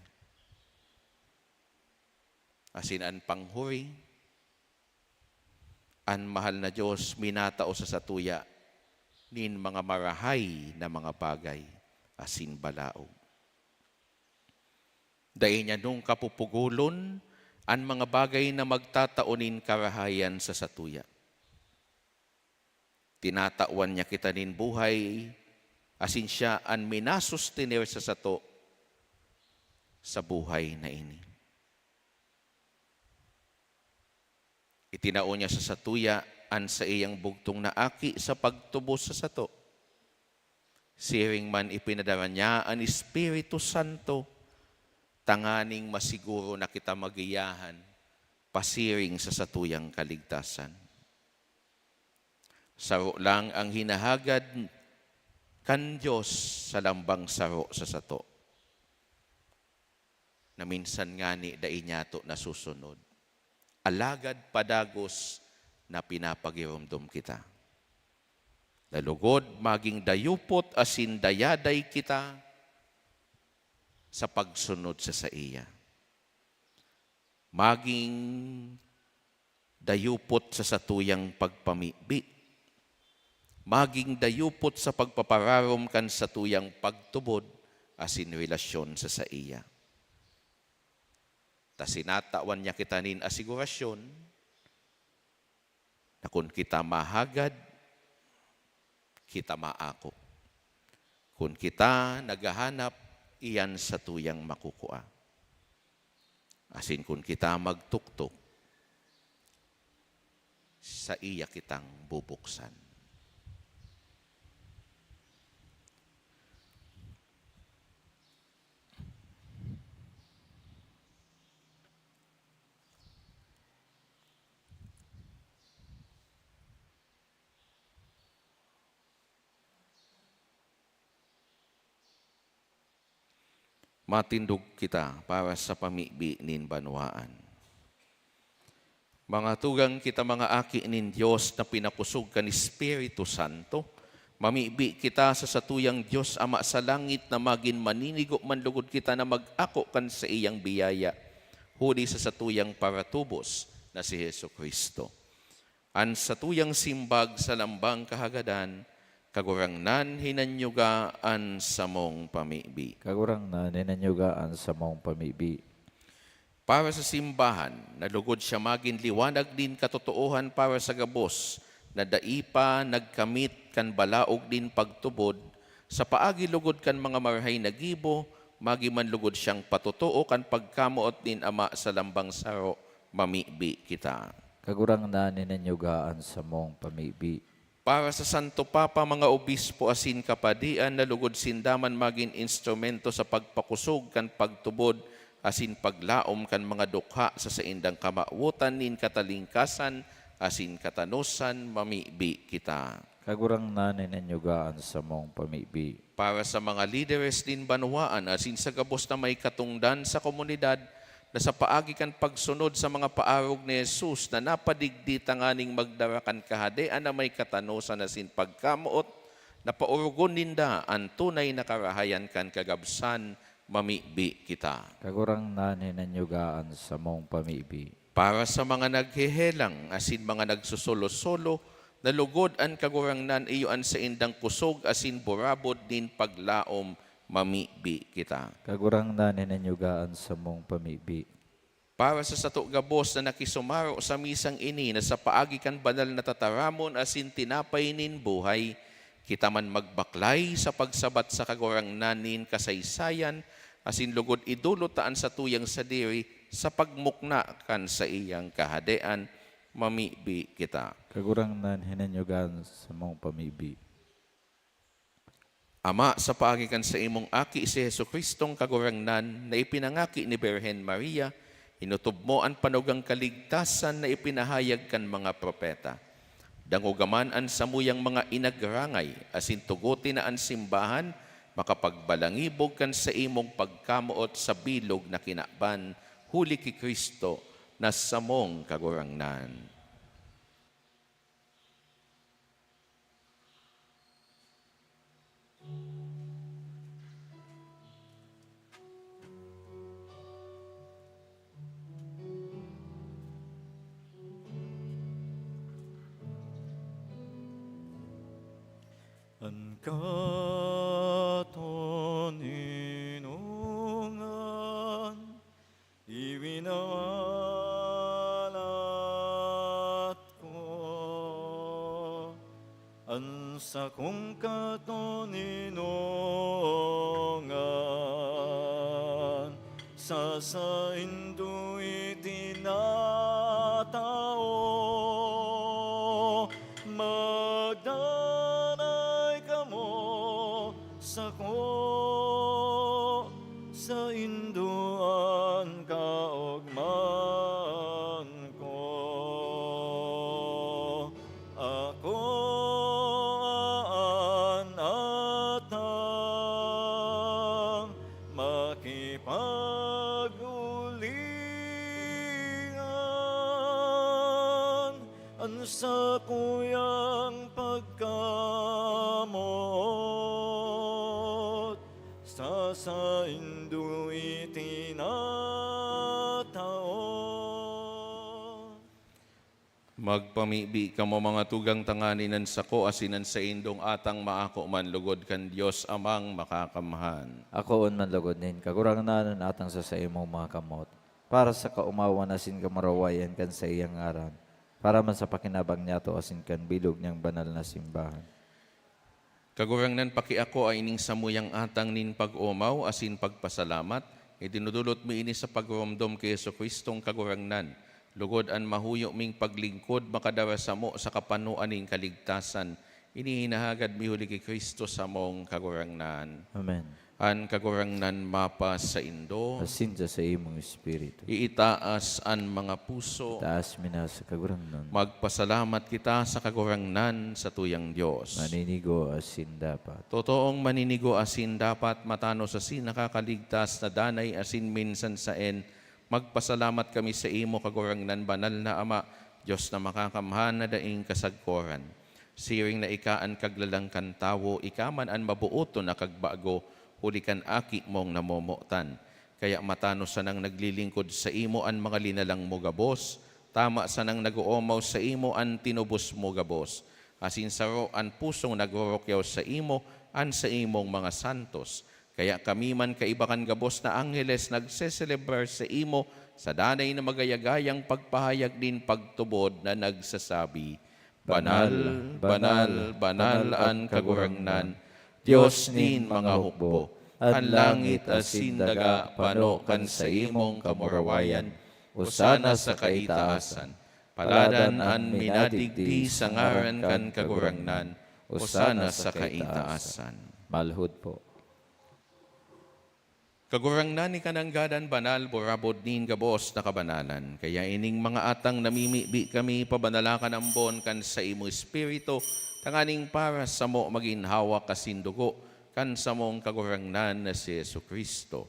Asin an panghuri, an mahal na Dios minatao sa satuya nin mga marahay na mga bagay asin balaog. Dai niya nung kapupugolon an mga bagay na magtatao nin karahayan sa satuya. Tinatawan niya kita nin buhay, asin siya an minasustener sa sato sa buhay na ini. Itinao niya sa satuya an saiyang bugtong na Aki sa pagtubos sa sato. Siring man ipinadara niya an Espiritu Santo tanganing masiguro na kita magiyahan pasiring sa satuyang kaligtasan. Saro lang ang hinahagad kan Dios sa lambang saro sa sato, na minsan ngani dai niyato nasusunod. Alagad padagos na pinapagiromdom kita. Na lugod maging dayupot asin dayaday kita sa pagsunod sa saiya. Maging dayupot sa satuyang pagpamibi. Maging dayupot sa pagpapararom kan satuyang pagtubod asin relasyon sa saiya. Ta sinatawan niya kita nin asigurasyon na kun kita mahagad, kita maako. Kun kita naghahanap, iyan satuyang makukua. Asin kun kita magtuktok, saiya kitang bubuksan. Matindog kita para sa pamibi nin banwaan. Mga tugang kita, mga aki nin Dios na pinakosog kan Espiritu Santo, mamibi kita sa satuyang Dios Ama sa langit na magin maninigo man lugod kita na mag-ako kan saiyang biyaya, huli sa satuyang paratubos na si Jesu-Cristo. An satuyang simbag sa lambang kahagadan, Kagurangnan, hinanyuga an samong pamibi. Kagurangnan, hinanyuga an samong pamibi. Para sa simbahan, na lugod siya magin liwanag nin katotoohan para sa gabos na dai pa nagkamit kan balaog nin pagtubod, sa paagi lugod kan mga marahay na gibo, magi man lugod siyang patotoo kan pagkamoot nin Ama sa lambang saro, mamibi kita. Kagurangnan, hinanyuga an samong pamibi. Para sa Santo Papa, mga obispo asin kapadian, na lugod sinda man magin instrumento sa pagpakosog kan pagtubod asin paglaom kan mga dukha sa saindang kamawotan nin katalingkasan asin katanosan, mamibi kita. Kagurangnan, hinanyuga an samong pamibi. Para sa mga lideres nin banwaan asin sa gabos na may katongdan sa komunidad, na sa paagi kan pagsunod sa mga paarog ni Jesus na napadigdi tanganing magdara kan Kahadean na may katanosan asin pagkamoot, na paorogon ninda an tunay na karahayan kan kagabsan, mamibi kita. Kagurangnan, hinanyuga an samong pamibi. Para sa mga naghehelang asin mga nagsusolo-solo, na lugod an Kagurangnan iyo an saindang kosog asin burabod nin paglaom, mamibi kita. Kagurangnan, hinanyuga an samong pamibi. Para sa sato gabos na nakisumaro sa misang ini, na sa paagi kan banal na tataramon asin tinapay nin buhay, kita man magbaklay sa pagsabat sa Kagurangnan nin kasaysayan, asin lugod idolot ta an satuyang sadiri sa pagmukna kan saiyang Kahadean, mamibi kita. Kagurangnan, hinanyuga an samong pamibi. Ama, sa paagi kan saimong Aki, si Jesu-Cristong Kagurangnan, na ipinangaki ni Birhen Maria, inotob mo an panugang kaligtasan na ipinahayag kan mga propeta. Dangoga man an samuyang mga inagrangay, asin tugote na an simbahan makapagbalangibog kan saimong pagkamoot sa bilog na kinaban, huli ki Cristo na samong Kagurangnan. An katoninongan Sakong katoninongan, sa saindo itinatao, magdanay kamo sako, saindo an kaogmahan ko. Ako an atang makipag-ulingan, an sakuyang pagkamoot sa saindo itinatao. Magpamibi kamo, mga tugang, tanganing an sako asin an saindong atang maako man logod kan Dios Amang Makakamhan. Akoon man logod nin Kagurangnan an atang sa saimong mga kamot, para sa kaomawan asin kamurawayan kan saiyang ngaran, para man sa pakinabang niyato asin kan bilog niyang banal na simbahan. Kagurangnan, pakiakoa ining samuyang atang nin pag-omaw asin pagpasalamat. Idinudulot mi ini sa pagromdom ki Jesu-Cristong Kagurangnan, logod an mahuyo ming paglingkod makadara samo sa kapanoan nin kaligtasan. Ini hinahagad mi huli ki Cristo samong Kagurangnan. Amen. An Kagurangnan mapasaindo. Asin sa saimong espiritu. Iitaas an mga puso. Itaas mi na sa Kagurangnan. Magpasalamat kita sa Kagurangnan, satuyang Dios. Maninigo asin dapat. Totoong maninigo asin dapat, matanos asin nakakaligtas na danay asin minsan saen, magpasalamat kami saimo, Kagurangnan, banal na Ama, Dios na makakamhan na daing kasagkoran. Siring na ika an kaglalang kan tawo, ika man an mabooton na kagbago, huli kan Aki mong namomotan. Kaya matanos sanang naglilingkod saimo an mga linalang mo gabos, tama sanang nag-oomaw saimo an tinubos mo gabos, asin saro an pusong nagrurukyaw saimo an saimong mga santos. Kaya kami man, kaiba kan gabos na angheles, nagseselebrar saimo sa danay na magayagayang pagpahayag nin pagtubod na nagsasabi, "Banal, banal, banal an Kagurangnan, Dios nin mga hukbo. An langit asin daga pano kan saimong kamurawayan. Osana sa kaitaasan. Paladan an minadigdi sa ngaran kan Kagurangnan. Osana sa kaitaasan." Malhod po. Kagurangnan, ika nanggad an banal, burabod nin gabos na kabanalan. Kaya ining mga atang namimibi kami, pabanala kan ambon kan saimong Espiritu, tanganing para samo magin hawak asin dugo kan samong Kagurangnan na si Jesu-Cristo.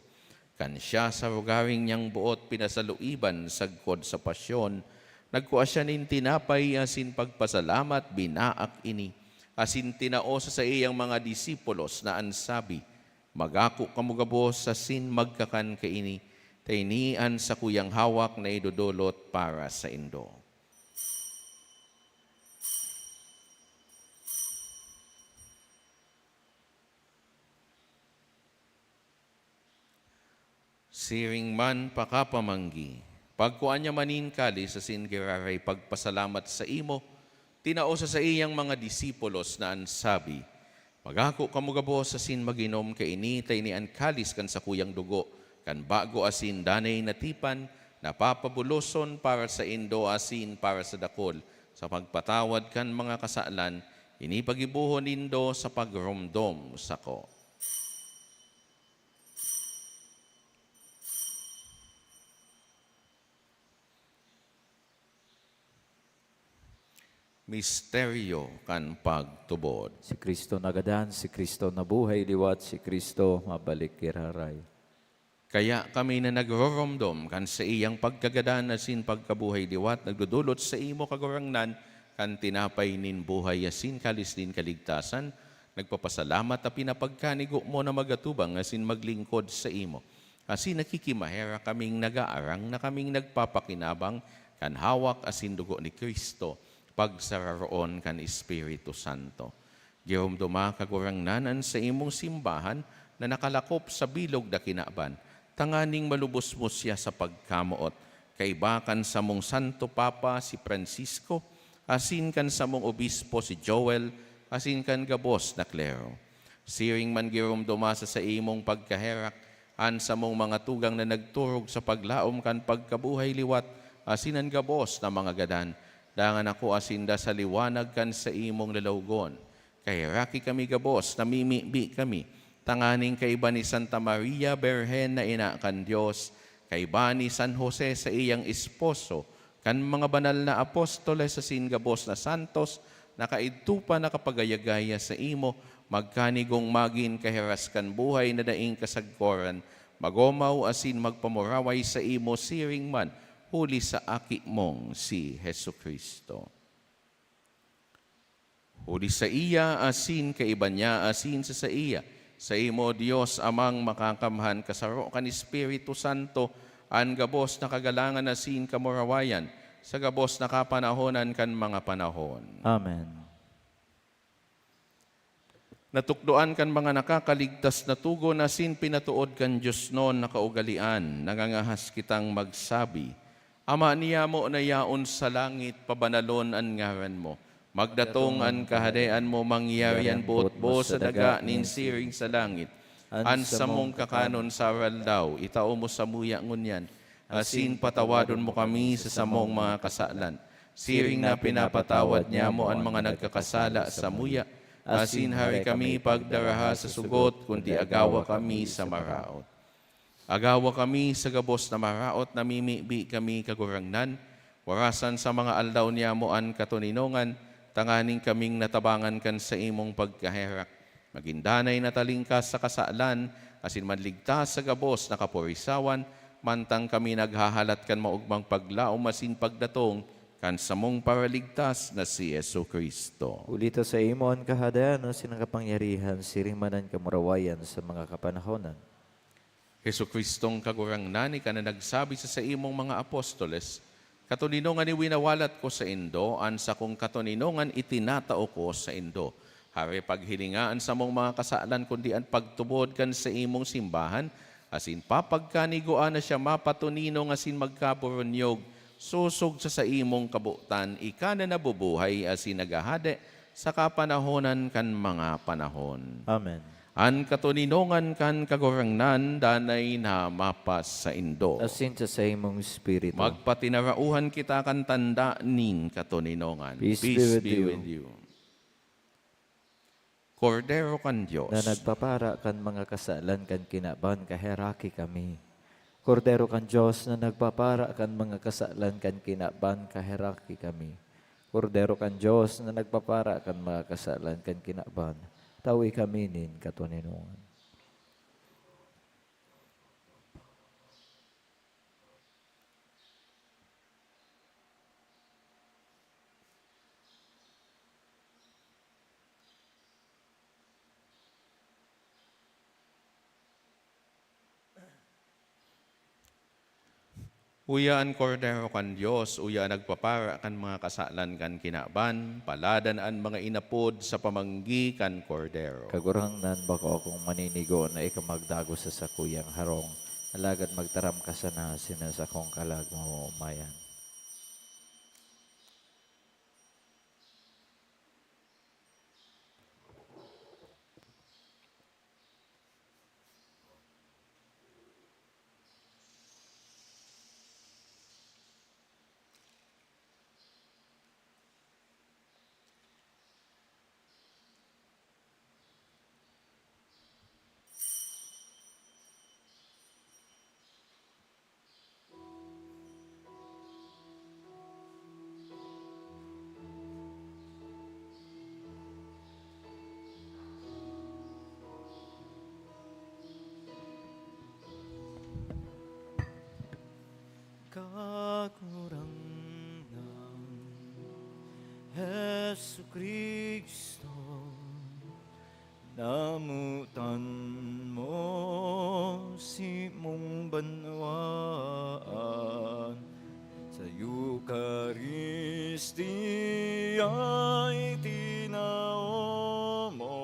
Kan siya sa rogaring niyang boot pinasaluiban sagkod sa pasyon, nagkua siya nin tinapay asin pagpasalamat, binaak ini, asin tinao sa saiyang mga disipulos na an sabi, "Magako kamo gabos asin magkakan kaini, ta ini an sakuyang hawak na idodolot para saindo." Siring man pakapamanggi, pagkua niya man nin kalis asin giraray pagpasalamat saimo, tinao sa saiyang mga disipulos na an sabi, "Magako kamo gabos asin mag-inom kaini, ta ini an kalis kan sakuyang dugo kan bago asin danay na tipan, na papabuloson para saindo asin para sa dakul sa pagpatawad kan mga kasalan. Ini paggibohon nindo sa pagromdom sako." Misteryo kan pagtubod. Si Cristo nagadan, si Cristo nabuhay liwat, si Cristo mabalik giraray. Kaya kami na nagroromdom kan saiyang pagkagadan asin pagkabuhay liwat, nagdodolot saimo, Kagurangnan, kan tinapay nin buhay asin kalis nin kaligtasan, nagpapasalamat ta pinapagkanigo mo na magatubang asin maglingkod saimo. Asin nakikimaherak kaming nagaarang na kaming nagpapakinabang kan hawak asin dugo ni Cristo, pagsararoon kan Espiritu Santo. Giromdoma, Kagurangnan, an saimong simbahan na nakalakop sa bilog na kinaban, tanganing malubos mo siya sa pagkamoot, kaiba kan samong Santo Papa, si Francisco, asin kan samong obispo, si Joel, asin kan gabos na klero. Siring man giromdoma sa saimong pagkaherak an samong mga tugang na nagturog sa paglaom kan pagkabuhay liwat asin an gabos na mga gadan. Dangan akoa sinda sa liwanag kan saimong lalawogon. Kaheraki kami gabos, namimibi kami, tanganing kaiba ni Santa Maria Birhen na ina kan Dios, kaiba ni San Jose saiyang esposo, kan mga banal na apostoles asin gabos na santos na kaidto pa nakapagayagaya saimo, magkanigong magin kaheras kan buhay na daing kasagkoran, magomaw asin magpamuraway saimo siring man huli sa Aki mong si Jesu-Cristo. Huli saiya asin kaiba niya asin sa saiya, saimo, Dios Amang Makakamhan, kasaro kan Espiritu Santo, an gabos na kagalangan asin kamurawayan, sa gabos na kapanahonan kan mga panahon. Amen. Natukdoan kan mga nakakaligtas na togon asin pinatood kan diosnon na kaugalean, nangangahas kitang magsabi, Ama niyamo na yaon sa langit, pabanalon an ngaran mo. Magdatong an Kahadean mo, mangyari an boot mo sa daga nin siring sa langit. An samong kakanon sa aroaldaw, itao mo samuya ngunyan, asin patawadon mo kami sa samong mga kasalan, siring na pinapatawad niyamo an mga nagkakasala samuya, asin hari kami pagdaraha sa sugot, kundi agawa kami sa maraot. Agawa kami sa gabos na maraot, namimibi kami, Kagurangnan, warasan sa mga aldaw niyamo an katoninongan, tanganing kaming natabangan kan saimong pagkaherak, magin danay na talingkas sa kasalan, asin manligtas sa gabos na kaporisawan, mantang kami naghahalat kan maogmang paglaom asin pagdatong kan samong Paraligtas na si Jesu-Cristo. Huli ta saimo an Kahadean asin an kapangyarihan, siring man an kamurawayan sa mga kapanahonan. Jesu-Cristong Kagurangnan, ika na nagsabi sa saimong mga apostoles, "Katoninongan iwinawalat ko saindo, an sakong katoninongan itinatao ko saindo." Hare paghilinga an samong mga kasalan, kundi an pagtubod kan saimong simbahan, asin papagkanigoan na siya mapatoninong asin magkaburunyog, sosog sa saimong kabotan, ika na nabubuhay asin naghahade sa kapanahonan kan mga panahon. Amen. An katoninongan kan Kagurangnan danay na mapasaindo. Asin sa saimong espiritu. Magpatinarauhan kita kan tanda nin katoninongan. Peace be with you. Kordero kan Dios. Na nagpapara kan mga kasalan kan kinaban, kaheraki kami. Kordero kan Dios na nagpapara kan mga kasalan kan kinaban, kaheraki kami. Kordero kan Dios na nagpapara kan mga kasalan kan kinaban, tawi kami nin katoninongan. Uya an Kordero kan Dios, uya an nagpapara kan mga kasalan kan kinaban, paladan an mga inapod sa pamanggi kan Kordero. Kagurangnan, bako akong maninigo na ika magdagos sa sakuyang harong, alagad magtaram ka sana asin an sakong kalag maoomayan. Kagurangnan Jesu-Cristo, namotan mo simong banwaan, sa Eukaristia itinao mo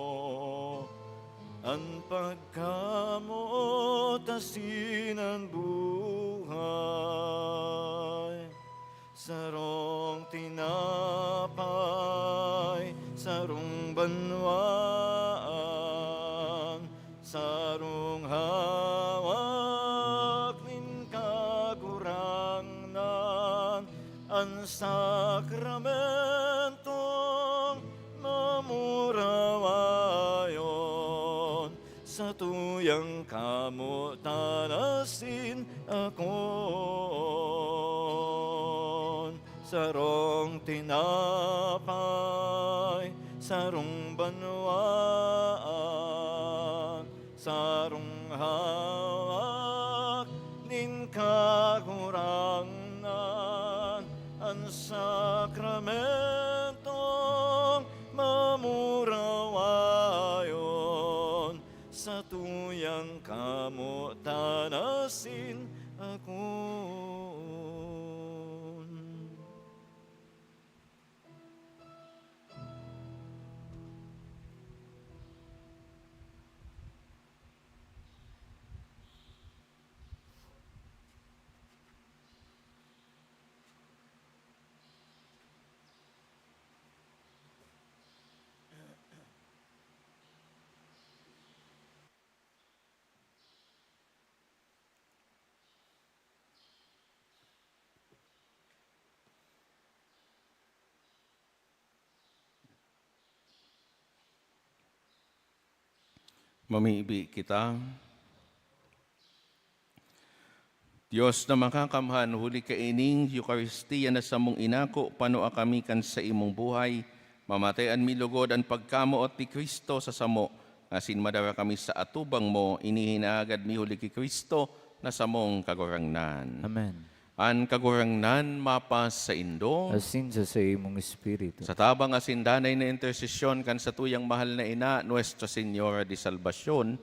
an pagkamoot asin an buhay. Sarong tinapay, sarong An sakramentong mamurawayon, satuyang kamotan asin akoon. Sarong tinapay, sarong banwaan, sarong hawak nin Kagurangnan, an sakramentong mamurawayon, satuyang kamotan asin akoon. Mamibi kita. Dios na makakamhan, huli kaining Eukaristia na samong inako, panua kami kan saimong buhay. Mamatayan mi logod an pagkamoot ni Cristo sa samo, asin madara kami sa atubang mo. Ini hinahagad mi huli ki Cristo na samong Kagurangnan. Amen. An Kagurangnan mapasaindo. Asin sa saimong espiritu. Sa tabang asin danay na intersesyon kan satuyang mahal na Ina, Nuestra Señora de Salvacion,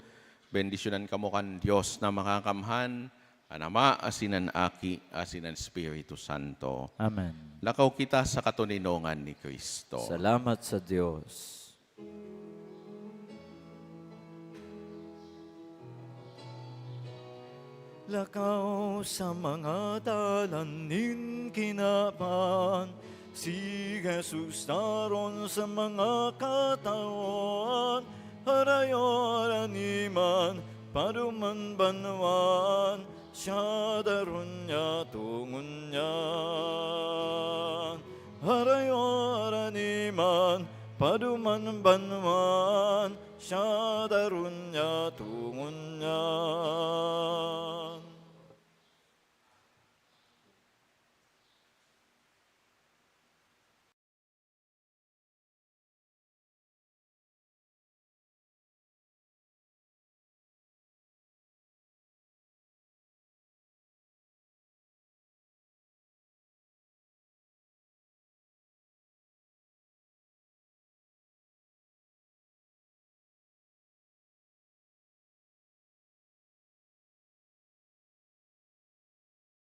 bendisyonan kamo kan Dios na Makakamhan, an Ama, asin an Aki, asin an Espiritu Santo. Amen. Lakaw kita sa katoninongan ni Cristo. Salamat sa Dios. Lakaw sa mga dalan nin kinaban, si Jesus taron sa mga katawan, harayo harani man, paduman banwaan, siya daron niya tungon niyan. Harayo harani man, paduman banwaan, siya daron niya tungon niyan.